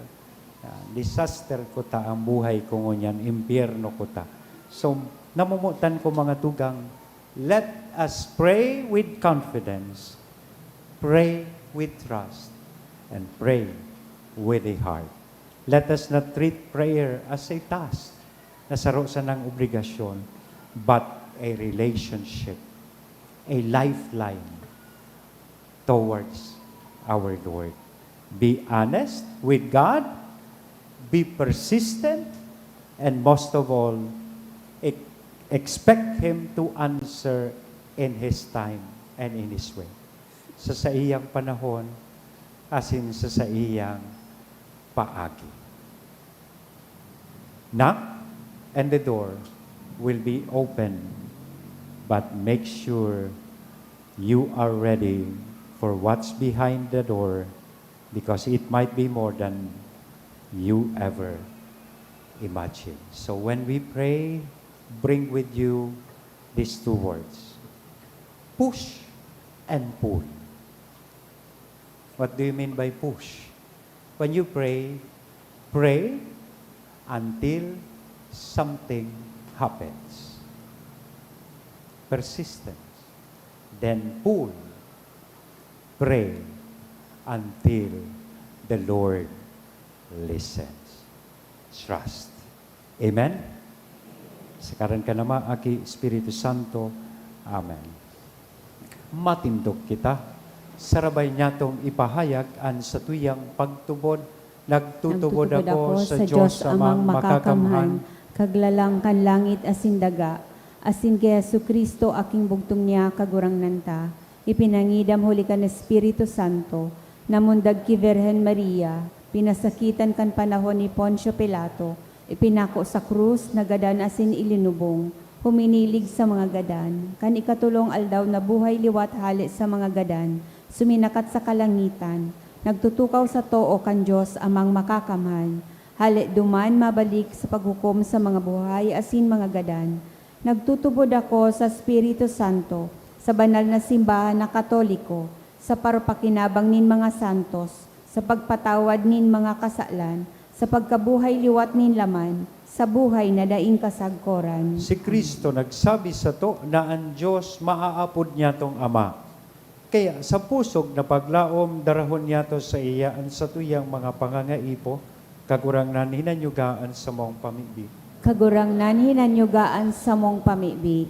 Ah, disaster kuta ang buhay ko ngunyan, impyerno kuta. So, namomotan ko, mga tugang, let us pray with confidence, pray with trust, and pray with a heart. Let us not treat prayer as a task na saro sanang obligasyon, but a relationship, a lifeline towards our Lord. Be honest with God, be persistent, and most of all, e-, expect Him to answer in His time and in His way. Sa saiyang panahon, asin sa saiyang paagi. Knock, and the door will be open, but make sure you are ready for what's behind the door, because it might be more than you ever imagine. So when we pray, bring with you these two words, push and pull. What do you mean by push? When you pray, pray until something happens. Persistence. Then pull. Pray until the Lord listens. Trust. Amen? Sa ngaran kan Ama, Aki, Espiritu Santo. Amen. Matindog kita. Sarabay niyatong ipahayag an satuyang pagtubod. Nagtutubod ako sa Diyos Amang Makakamhan, Kaglalang kan langit asin daga, asin ki Jesu-Cristo, aking bugtong niya, Kagurangnan ta, ipinangidam huli kan Espiritu Santo, namundag ki Virgen Maria, pinasakitan kan panahon ni Poncio Pilato, ipinako sa krus, nagadan asin ilinubong, huminilig sa mga gadan. Kan ikatolong aldaw nabuhay liwat hale sa mga gadan, suminakat sa kalangitan, nagtutukaw sa too kan Dios Amang Makakamhan, hale duman mabalik sa paghukom sa mga buhay asin mga gadan. Nagtutubod ako sa Espiritu Santo, sa banal na simbahan na Katoliko, sa parupakinabang nin mga santos, sa pagpatawad nin mga kasalan, sa pagkabuhay liwat nin laman, sa buhay na daing kasagkoran. Si Cristo nagsabi sato na an Dios maaapod niyatong Ama. Kaya sa pusog na paglaom, darahon niyato saiya an satuyang mga pangangaipo. Kagurangnan, hinanyuga an samong pamibi. Kagurangnan, hinanyuga an samong pamibi.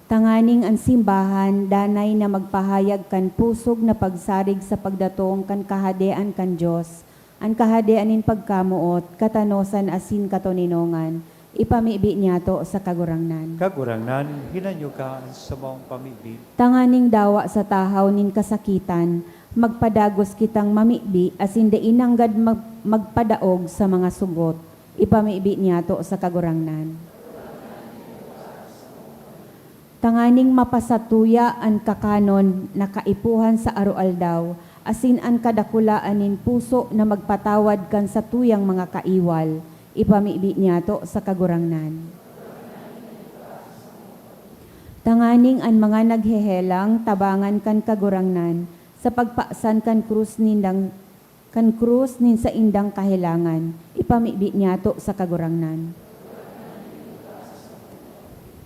Tanganing an simbahan danay na magpahayag kan pusog na pagsarig sa pagdatong kan Kahadean kan Dios, an Kahadean nin pagkamoot, katanosan asin katoninongan, ipamibi niyato sa Kagurangnan. Kagurangnan, hinanyoga an samong pamibi. Tanganing dawa sa tahaw nin kasakitan, magpadagos kitang mamibi asin dai nanggad mag-, magpadaog sa mga sugot, ipamibi niyato sa Kagurangnan. Tanganing mapasatuya an kakanon na kaipuhan sa aroaldaw, asin an kadakulaan nin puso na magpatawad kan satuyang mga kaiwal, ipamibi niyato sa Kagurangnan. Tanganing an mga naghehelang tabangan kan Kagurangnan sa pagpasan kan krus nindang kan krus nin saindang kahelangan, ipamibi niyato sa Kagurangnan.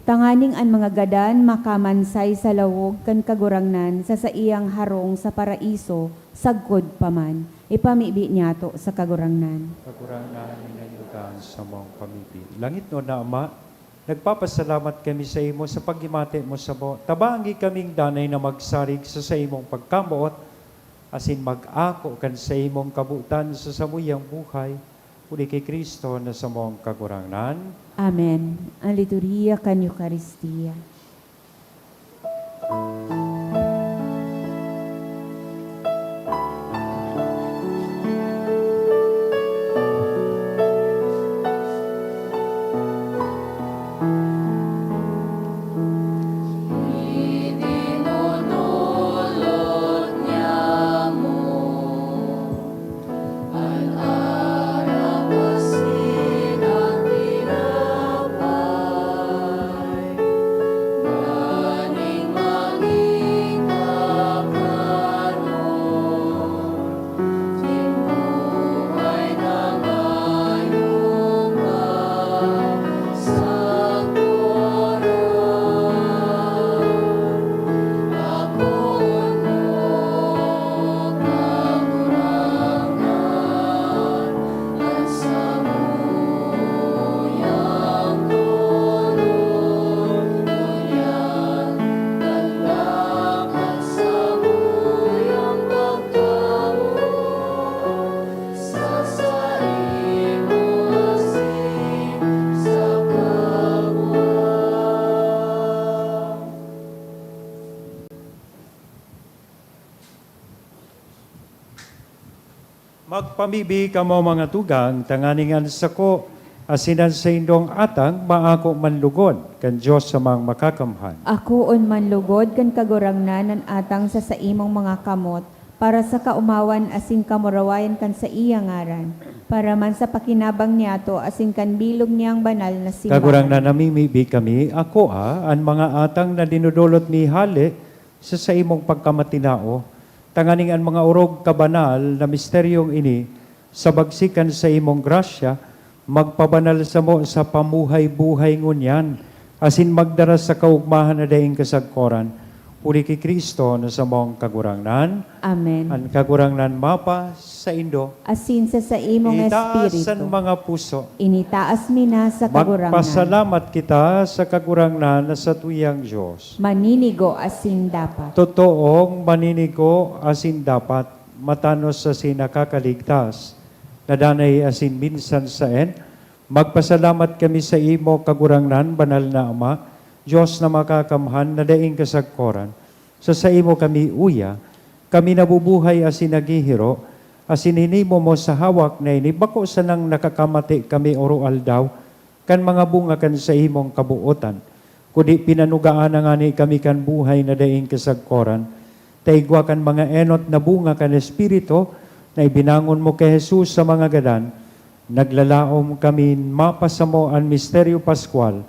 Tanganing an mga gadan makamansay sa lawog kan Kagurangnan sa saiyang harong sa Paraiso, sagkod pa man, ipamibi niyato sa Kagurangnan. Kagurangnan, hinanyoga an samong pamibi. Langitnon na Ama, nagpapasalamat kami sa imo sa paghimati mo samo. Tabangi kaming danay na magsarig sa saimong pagkamoot, asin mag-ako kan saimong kabotan sa samuyang buhay, huli ki Cristo na samong Kagurangnan. Amen. An liturhiya kan Eukaristia. Magpamibi kamo, mga tugang, tanganing an sako asin an saindong atang maako man lugod kan Dios Amang Makakamhan. Akoon man lugod kan Kagurangnan an atang sa saimong mga kamot, para sa kaomawan asin kamurawayan kan saiya ngaran, para man sa pakinabang niyato asin kan bilog niyang banal na simbahan. Kagurangnan, namimibi kami, akoa an mga atang na dinodolot mi hale sa saimong pagkamatinao, tanganing an mga orog kabanal na misteryong ini, sa bagsik kan saimong grasya, magpabanal samo sa pamuhay-buhay ngunyan, asin magdara sa kaogmahan na daing kasagkoran, huli ki Cristo na samong Kagurangnan. Amen. An Kagurangnan mapa saindo. Asin sa saimong Itaas espiritu. An mga puso. Initaas mi na sa Kagurangnan. Magpasalamat kita sa Kagurangnan na satuyang Dios. Maninigo asin dapat. Totoong maninigo asin dapat, matanos asin nakakaligtas, na danay asin minsan saen, magpasalamat kami saimo, Kagurangnan, Banal na Ama, Dios na Makakamhan na daing kasagkoran. Sa saimo kami uya, kami nabubuhay asin naghihiro, asin hinimo mo sa hawak na ini, bako sanang nakakamate kami oro-aldaw kan mga bunga kan saimong kabotan, kundi pinanugaan na ngani kami kan buhay na daing kasagkoran, ta igwa kan mga enot na bunga kan Espiritu na ibinangon mo ki Jesus sa mga gadan, naglalaom kami mapasamo an misteryo paskwal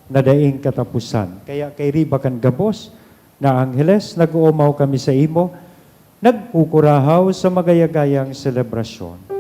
na daing kataposan. Kaya kairiba kan gabos na angheles, nag-oomaw kami saimo, nagkukurahaw sa magayagayang selebrasyon.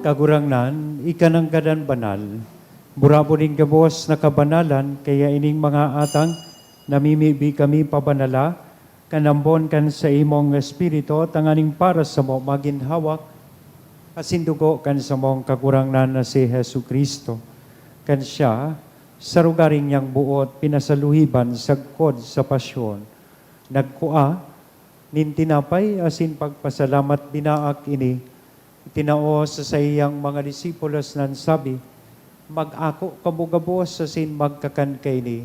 Kagurangnan, ika nanggadan banal. Burabod nin gabos na kabanalan, kaya ining mga atang namimibi kami pabanala, kan ambon kan saimong Espiritu, tanganing para samo magin hawak asin dugo kan samong Kagurangnan na si Jesu-Cristo. Kan siya, sa rogaring niyang boot pinasaluhiban sagkod sa pasyon, nagkua nin tinapay asin pagpasalamat binaak ini, itinao sa saiyang mga disipulos nan sabi, "Mag-ako kamo gabos asin magkakan kaini,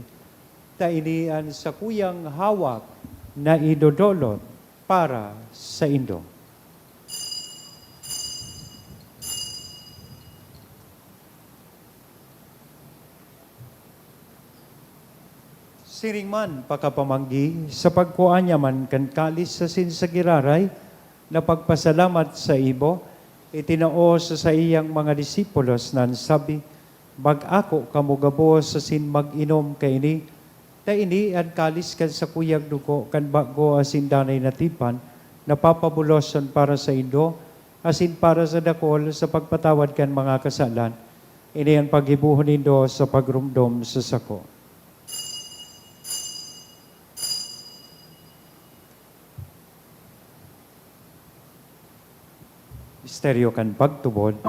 ta ini an sakuyang hawak na idodolot para saindo." Siring man, pakapamanggi, sa pagkua niya man kan kalis asin sa giraray na pagpasalamat sa ibo, itinao sa saiyang mga disipulos nan sabi, "Mag-ako kamo gabos asin mag-inom kaini, ta ini an kalis kan sakuyang dugo kan bago asin danay na tipan, na papabuloson para saindo asin para sa dakul sa pagpatawad kan mga kasalan. Ini an paggibohon nindo sa pagromdom sa sako." Misteryo kan pagtubod.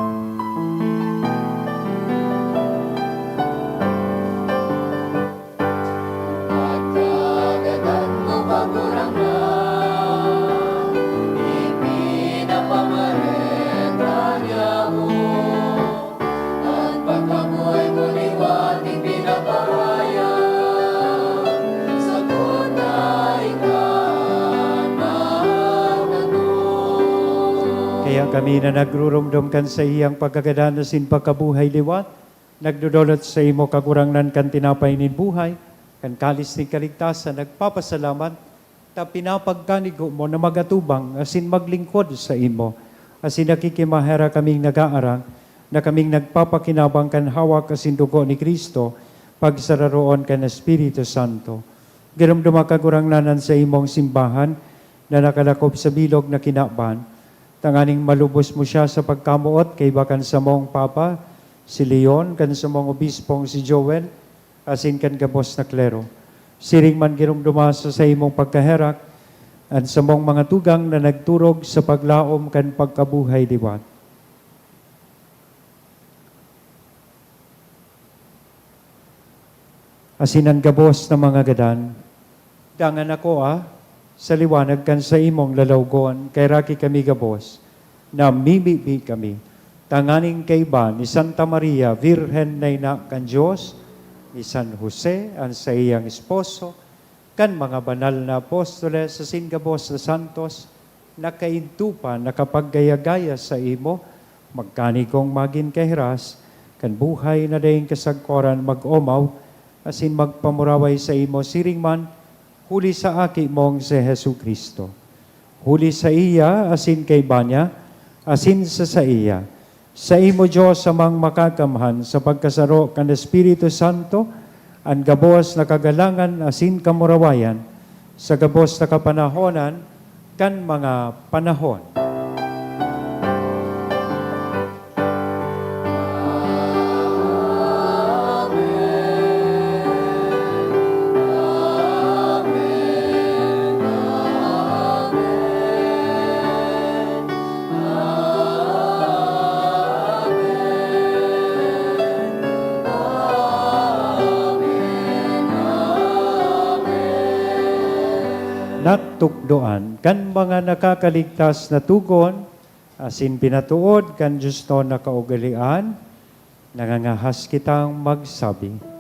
Pagkagadan mo, Kagurangnan, ipinapamareta niya mo. An pagkabuhay mo liwat ipinapahayag, sagkod na ika an magano. Kaya kami na nagruromdom kan saiyang pagkagadan asin pagkabuhay liwat, nagdodolot saimo, Kagurangnan, kan tinapay nin buhay, kan kalis nin kaligtasan, nagpapasalamat, ta pinapagkanigo mo na mag-atubang asin maglingkod saimo, asin nakikimaherak kaming nag-aarang na kaming nagpapakinabang kan hawak asin dugo ni Cristo pagsararoon kan Espiritu Santo. Giromdoma, Kagurangnan, an saimong simbahan na nakalakop sa bilog na kinaban, tanganing malubos mo siya sa pagkamoot kaiba kan samong Papa, si Leon, kan samong Obispong si Joel, asin kan gabos na klero. Siring man giromdoma sa saimong pagkaherak an samong mga tugang na nagturog sa paglaom kan pagkabuhay liwat. Asin an gabos na mga gadan, dangan ako, ah, sa liwanag kan saimong lalawgon, kay raki kami gabos, namimibi kami, tanganing kaiba ni Santa Maria, Birhen na ina kan Dios, ni San Jose, an saiyang esposo, kan mga banal na apostoles, asin gabos na santos, na kaidto pa nakapaggaya-gaya saimo, magkanigong magin kahiras, kan buhay na daing kasagkoran mag-omaw, asin magpamuraway saimo siring man, huli sa Aki mong si Jesu-Cristo. Huli saiya, asin kaiba niya, asin sa saiya, saimo, Dios Amang Makakamhan, sa pagkasaro kan Espiritu Santo, an gabos na kagalangan asin kamurawayan, sa gabos na kapanahonan kan mga panahon. Natukdoan kan mga nakakaligtas na togon asin pinatood kan diosnon na kaugalean, nangangahas kitang magsabi.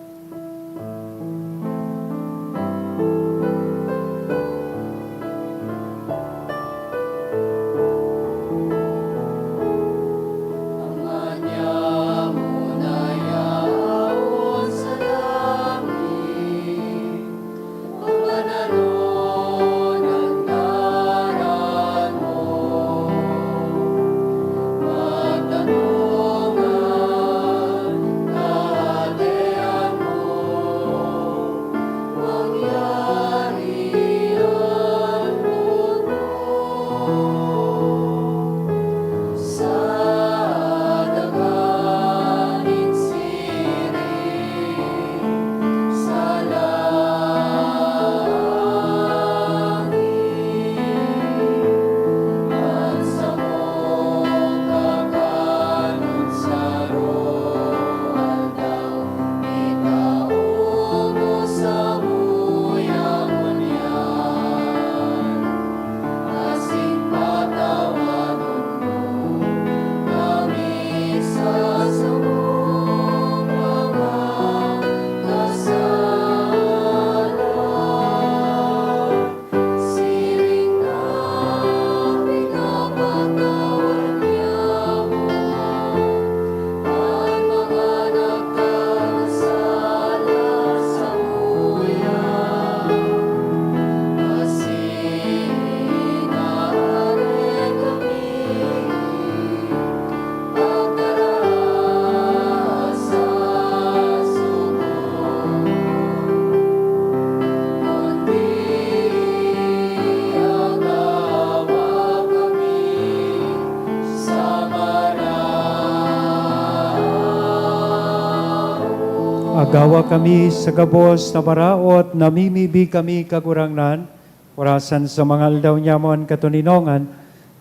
Gawa kami sa gabos na maraot, namimibi kami, Kagurangnan, orasan sa mga aldaw nyamon katoninongan,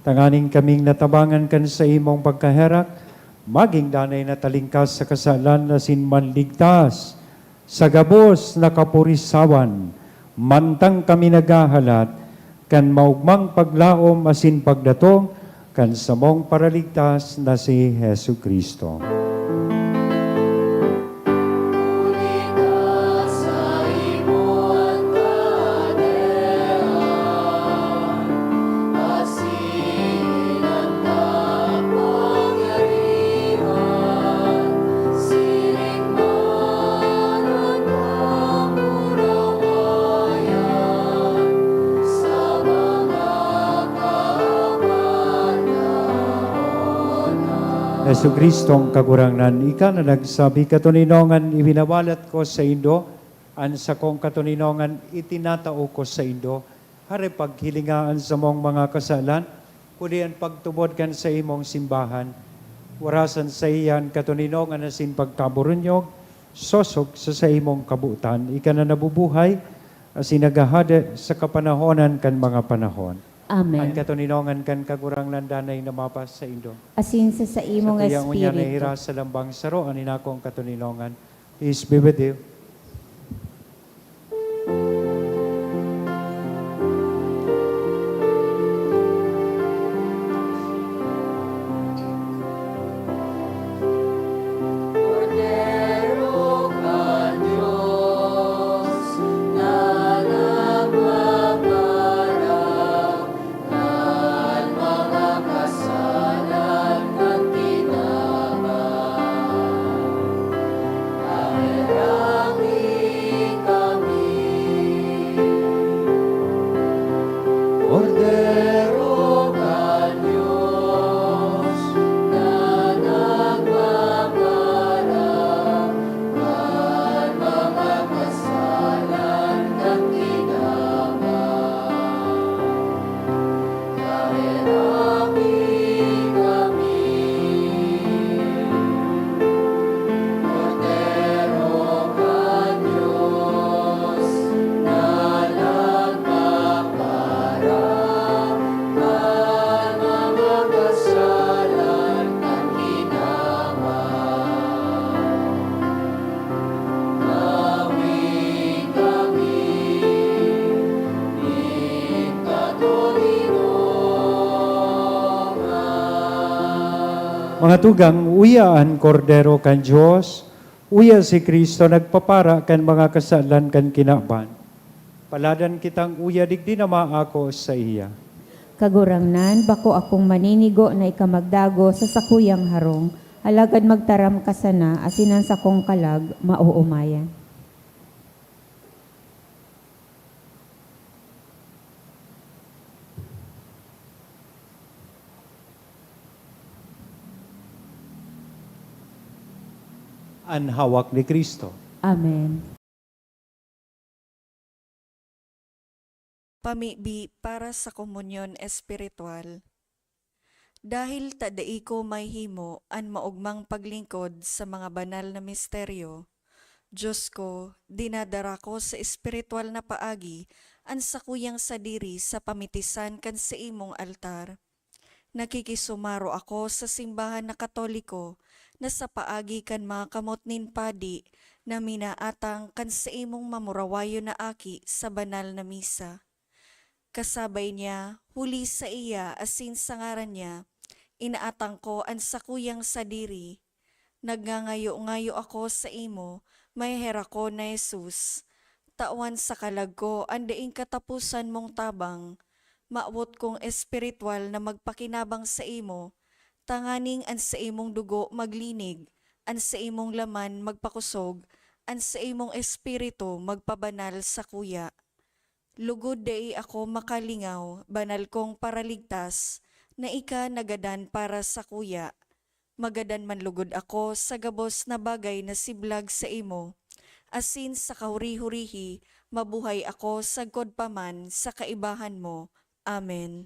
tanganing kaming natabangan kan saimong pagkaherak, maging danay na talingkas sa kasalan asin manligtas sa gabos na kapurisawan, mantang kami naghahalat kan maogmang paglaom asin pagdatong kan samong Paraligtas na si Jesu-Cristo. Jesu-Cristong Kagurangnan, ika na nagsabi, "Katoninongan ibinabalat ko saindo, an sakong katoninongan itinatao ko saindo." Hare paghilinga an samong mga kasalan, huli an pagtubod kan saimong simbahan. Warasan saiya an katoninongan asin pagkaburunyog, sosog sa saimong kabotan. Ika na nabubuhay, asin naghahade sa kapanahonan kan mga panahon. Amen. An katoninongan kan Kagurangnan danay na mapasaindo. Asin sa saimong Sa tuyang unya espiritu. Nahira sa lambang saro an inakong katoninongan. Peace be with you. Kordero kan Dios na nagpapaharap kan mga kasalan kan kinaban, paheraki kami. Kordero kan Dios na nagpapaharap kan mga kasalan kan kinaban, paheraki kami. Kordero kan Dios na nagpapaharap kan mga kasalan kan kinaban, awit kami nin katoninongan. Mga tugang, uya an Kordero kan Dios, uya si Cristo nagpapara kan mga kasalan kan kinaban. Paladan kitang uya digdi na maako saiya. Kagurangnan, bako akong maninigo na ika magdago sa sakuyang harong, alagad magtaram ka sana asin an sakong kalag maoomayan. An hawak ni Cristo. Amen. Pamibi para sa komunyon espiritual. Dahil ta dai ko mahihimo an maogmang paglingkod sa mga banal na misteryo, Diyos ko, dinadara ko sa espiritual na paagi an sakuyang sadiri sa pamitisan kan saimong altar. Nakikisumaro ako sa simbahan na Katoliko na sa paagi kan mga kamot nin padi na minaatang kan saimong mamurawayon na aki sa banal na misa. Kasabay niya, huli saiya asin sa ngaran niya, inaatang ko an sakuyang sadiri. Nagngangayo-ngayo ako saimo, maheherak ko na Jesus. Tawan sa kalag ko an daing kataposan mong tabang. Mawot kong espiritual na magpakinabang saimo, tanganing an saimong dugo maglinig, an saimong laman magpakosog, an saimong espiritu magpabanal sakuya. Lugod dai ako makalingaw, banal kong Paraligtas, na ika nagadan para sakuya. Magadan man lugod ako sa gabos na bagay na siblag saimo, asin sa kahuri-hurihi mabuhay ako sagkod pa man sa kaibahan mo. Amen.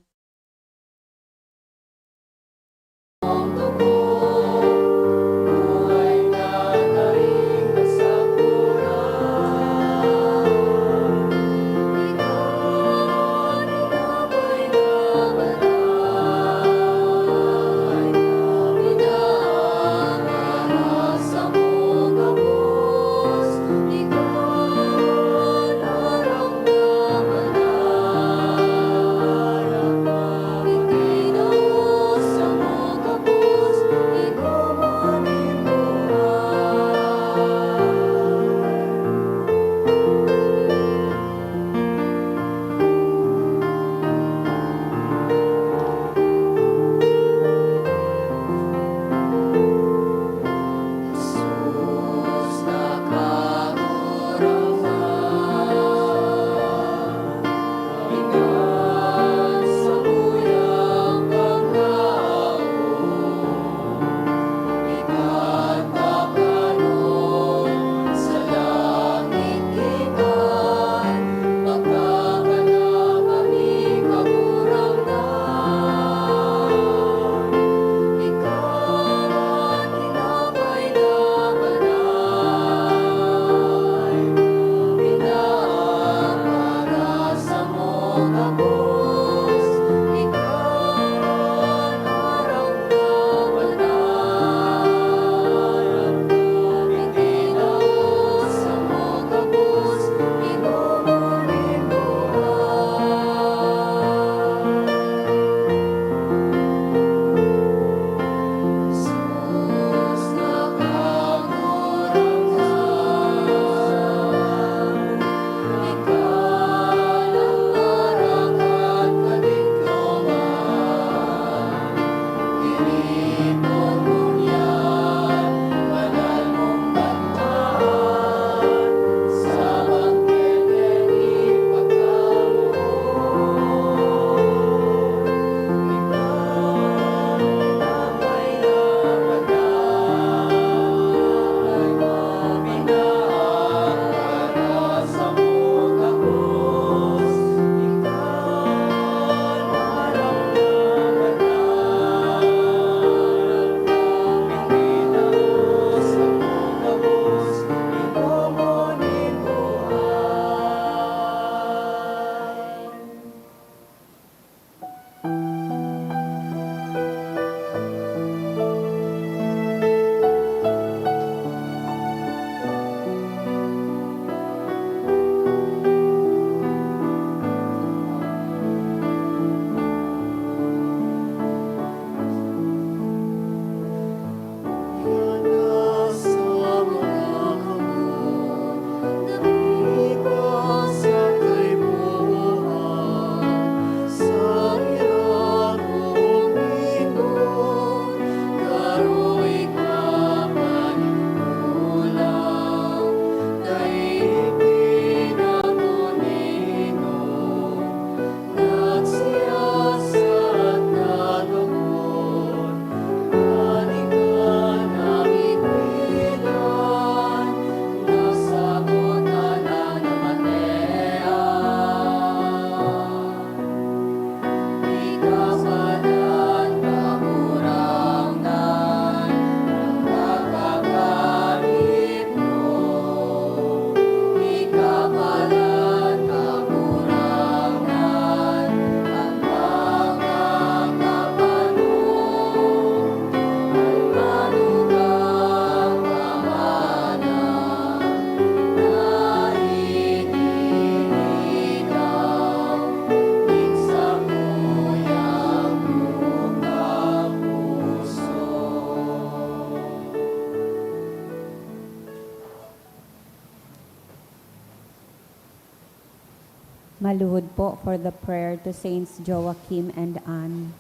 Maluhod po for the prayer to Saints Joachim and Anne.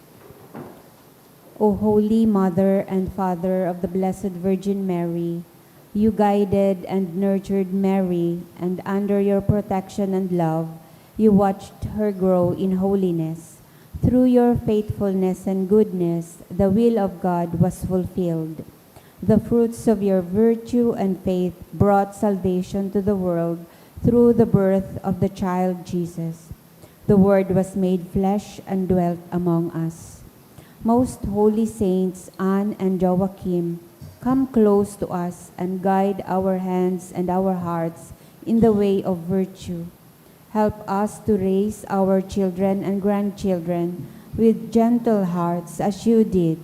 O Holy Mother and Father of the Blessed Virgin Mary, you guided and nurtured Mary, and under your protection and love, you watched her grow in holiness. Through your faithfulness and goodness, the will of God was fulfilled. The fruits of your virtue and faith brought salvation to the world through the birth of the child Jesus. The Word was made flesh and dwelt among us. Most holy saints Anne and Joachim, come close to us and guide our hands and our hearts in the way of virtue. Help us to raise our children and grandchildren with gentle hearts as you did.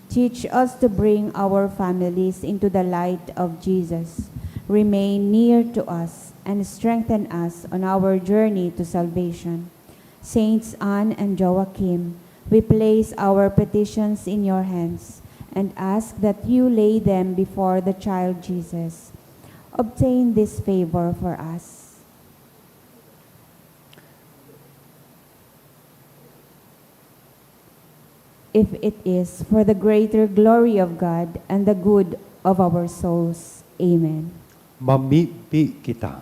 Teach us to bring our families into the light of Jesus. Remain near to us and strengthen us on our journey to salvation. Saints Anne and Joachim, we place our petitions in your hands and ask that you lay them before the child Jesus. Obtain this favor for us. If it is for the greater glory of God and the good of our souls. Amen. Mamibi kita.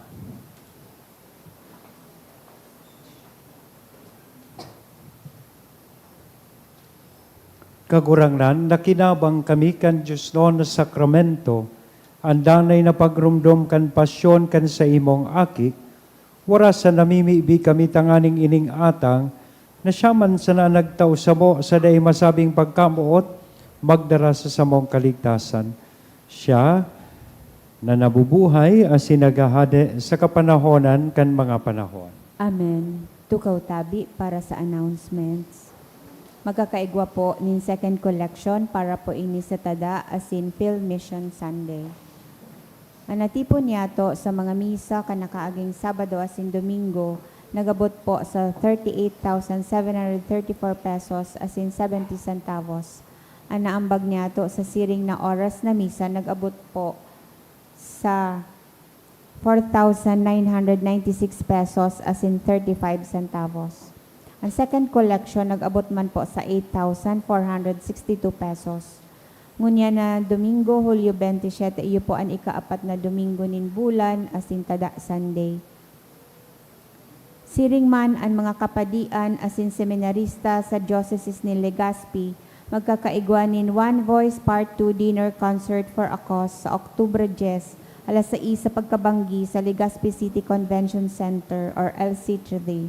Kagurangnan, nakinabang kami kan diosnon na sakramento, an danay na pagromdom kan pasyon kan saimong Aki, warasan namimibi kami tanganing ining atang na siya man sana nagtao samo sa dai masabing pagkamoot, magdara sa samong kaligtasan. Siya na nabubuhay asin naghahade sa kapanahonan kan mga panahon. Amen. Tukaw tabi para sa announcements. Magkakaigwa po nin second collection para po ini sa Tada asin Field Mission Sunday. An natipon niyato sa mga misa kan nakaaging Sabado asin Domingo nag-abot po sa thirty-eight thousand seven hundred thirty-four pesos asin seventy centavos. An naambag niyato sa siring na oras na misa nag-abot po sa four thousand nine hundred ninety-six pesos asin thirty-five centavos. An second collection nag-abot man po sa eight thousand four hundred sixty-two pesos. Ngunyan na Domingo, Hulyo twenty-seven, iyo po an ikaapat na Domingo nin bulan, asin Tada Sunday. Siring man an mga kapadian asin seminarista sa Diocese nin Legazpi, magkakaigwa nin One Voice Part two Dinner Concert for a Cause sa Octubre dyes, alas sais sa pagkabanggi sa Legazpi City Convention Center or L C three.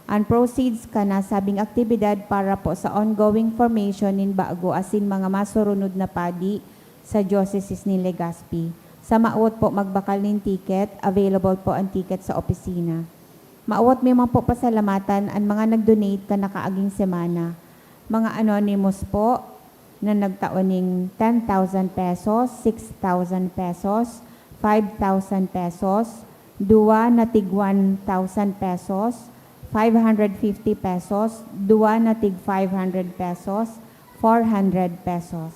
An proceeds kan nasabing aktibidad para po sa ongoing formation nin bago asin mga masurunod na padi sa Diocese nin Legazpi. Sa mawot po magbakal nin ticket, available po an ticket sa opisina. Mawot mi man po pasalamatan an mga nag-donate kan nakaaging semana. Mga anonymous po na nagtao ning ten thousand pesos, six thousand pesos, five thousand pesos, duwa na tig one thousand pesos, five hundred fifty pesos, duwa na tig five hundred pesos, four hundred pesos.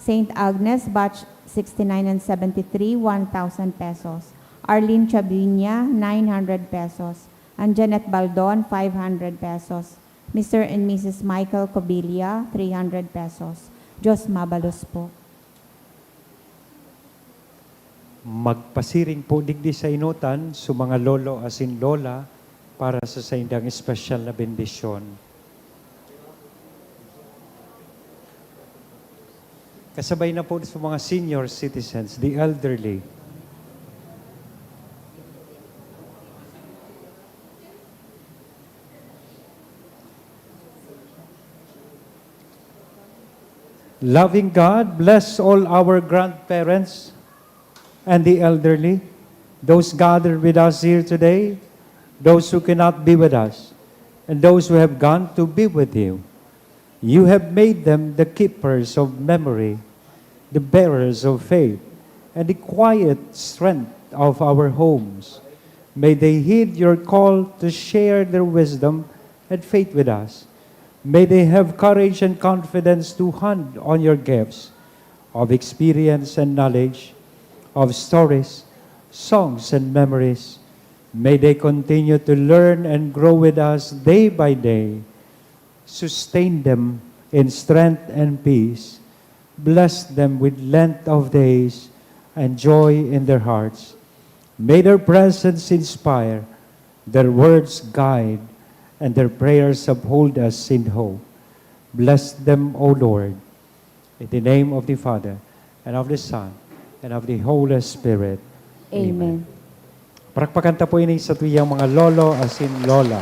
Saint Agnes, batch sixty-nine and seventy-three, one thousand pesos. Arlene Chaviña, nine hundred pesos. And Janet Baldon, five hundred pesos. Mister and Missus Michael Cobilia, three hundred pesos. Diyos mabalos po. Magpasiring po digdi sa enotan so mga lolo asin lola para sa saindang espesyal na bendisyon. Kasabay na po sa mga senior citizens, the elderly. Loving God, bless all our grandparents and the elderly, those gathered with us here today, those who cannot be with us, and those who have gone to be with you. You have made them the keepers of memory, the bearers of faith, and the quiet strength of our homes. May they heed your call to share their wisdom and faith with us. May they have courage and confidence to hand on your gifts of experience and knowledge, of stories, songs, and memories, May they continue to learn and grow with us day by day. Sustain them in strength and peace. Bless them with length of days and joy in their hearts. May their presence inspire, their words guide, and their prayers uphold us in hope. Bless them, O Lord. In the name of the Father, and of the Son, and of the Holy Spirit. Amen. Pakpakanta po ini sa tuyang mga lolo asin lola.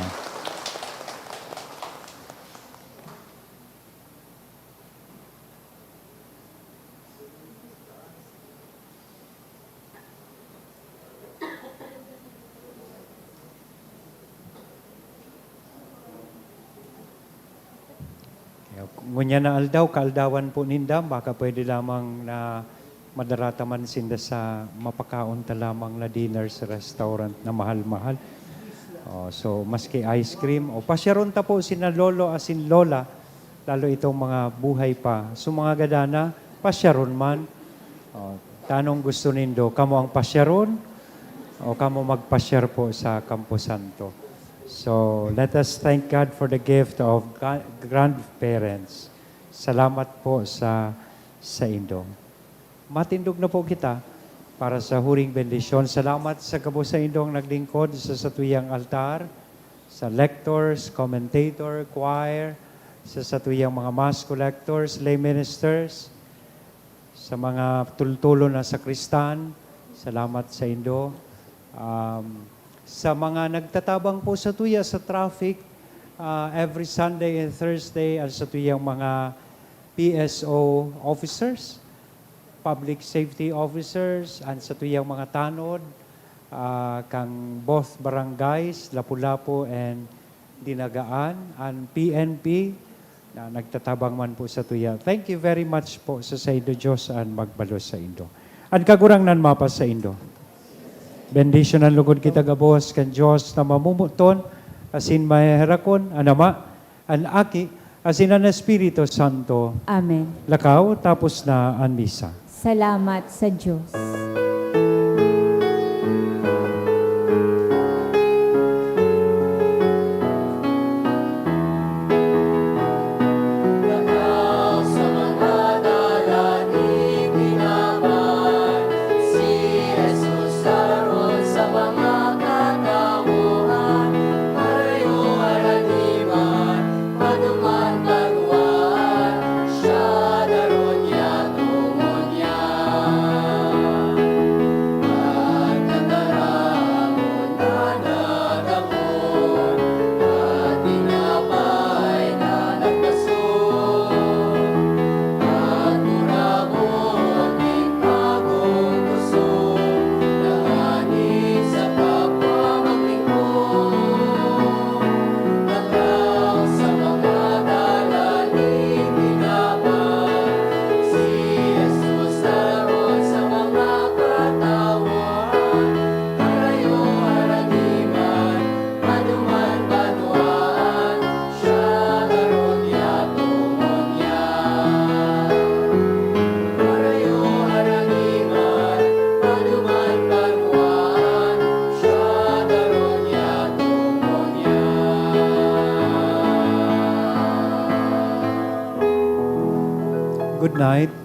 Ngunyan na aldaw, kaaldawan po ninda, baka pwede lamang na madarata man sinda sa mapakaon ta lamang na dinner sa restaurant na mahal-mahal. Oh, so, maski ice cream, o pasyaron ta po sina lolo asin lola, lalo itong mga buhay pa. So, mga gadana, pasyaron man. Oh, tanong gusto nindo, kamo ang pasyaron o kamo magpasyar po sa Camposanto? So, let us thank God for the gift of ga-, grandparents. Salamat po sa, sa indo. Matindog na po kita para sa huring bendisyon. Salamat sa gabos sa indong naglingkod sa satuyang altar, sa lectors, commentator, choir, sa satuyang mga mass collectors, lay ministers, sa mga tultulo na sakristan, salamat sa indo. Um, sa mga nagtatabang po sa tuya sa traffic, ah, every Sunday and Thursday, at sa tuyang mga P S O officers, public safety officers, and sa tuyang mga tanod, ah, kang both barangays, Lapu-Lapu and Dinagaan, an P N P, na nagtatabang man po sa tuya. Thank you very much po sa saindo. Diyos an magbalos saindo. An Kagurangnan mapasaindo. Bendisyonan lugod kita gabos kan Dios na mamumuton asin maheherakon, an Ama, an Aki, asin an Espiritu Santo. Amen. Lakaw, tapos na an misa. Salamat sa Diyos. Good night.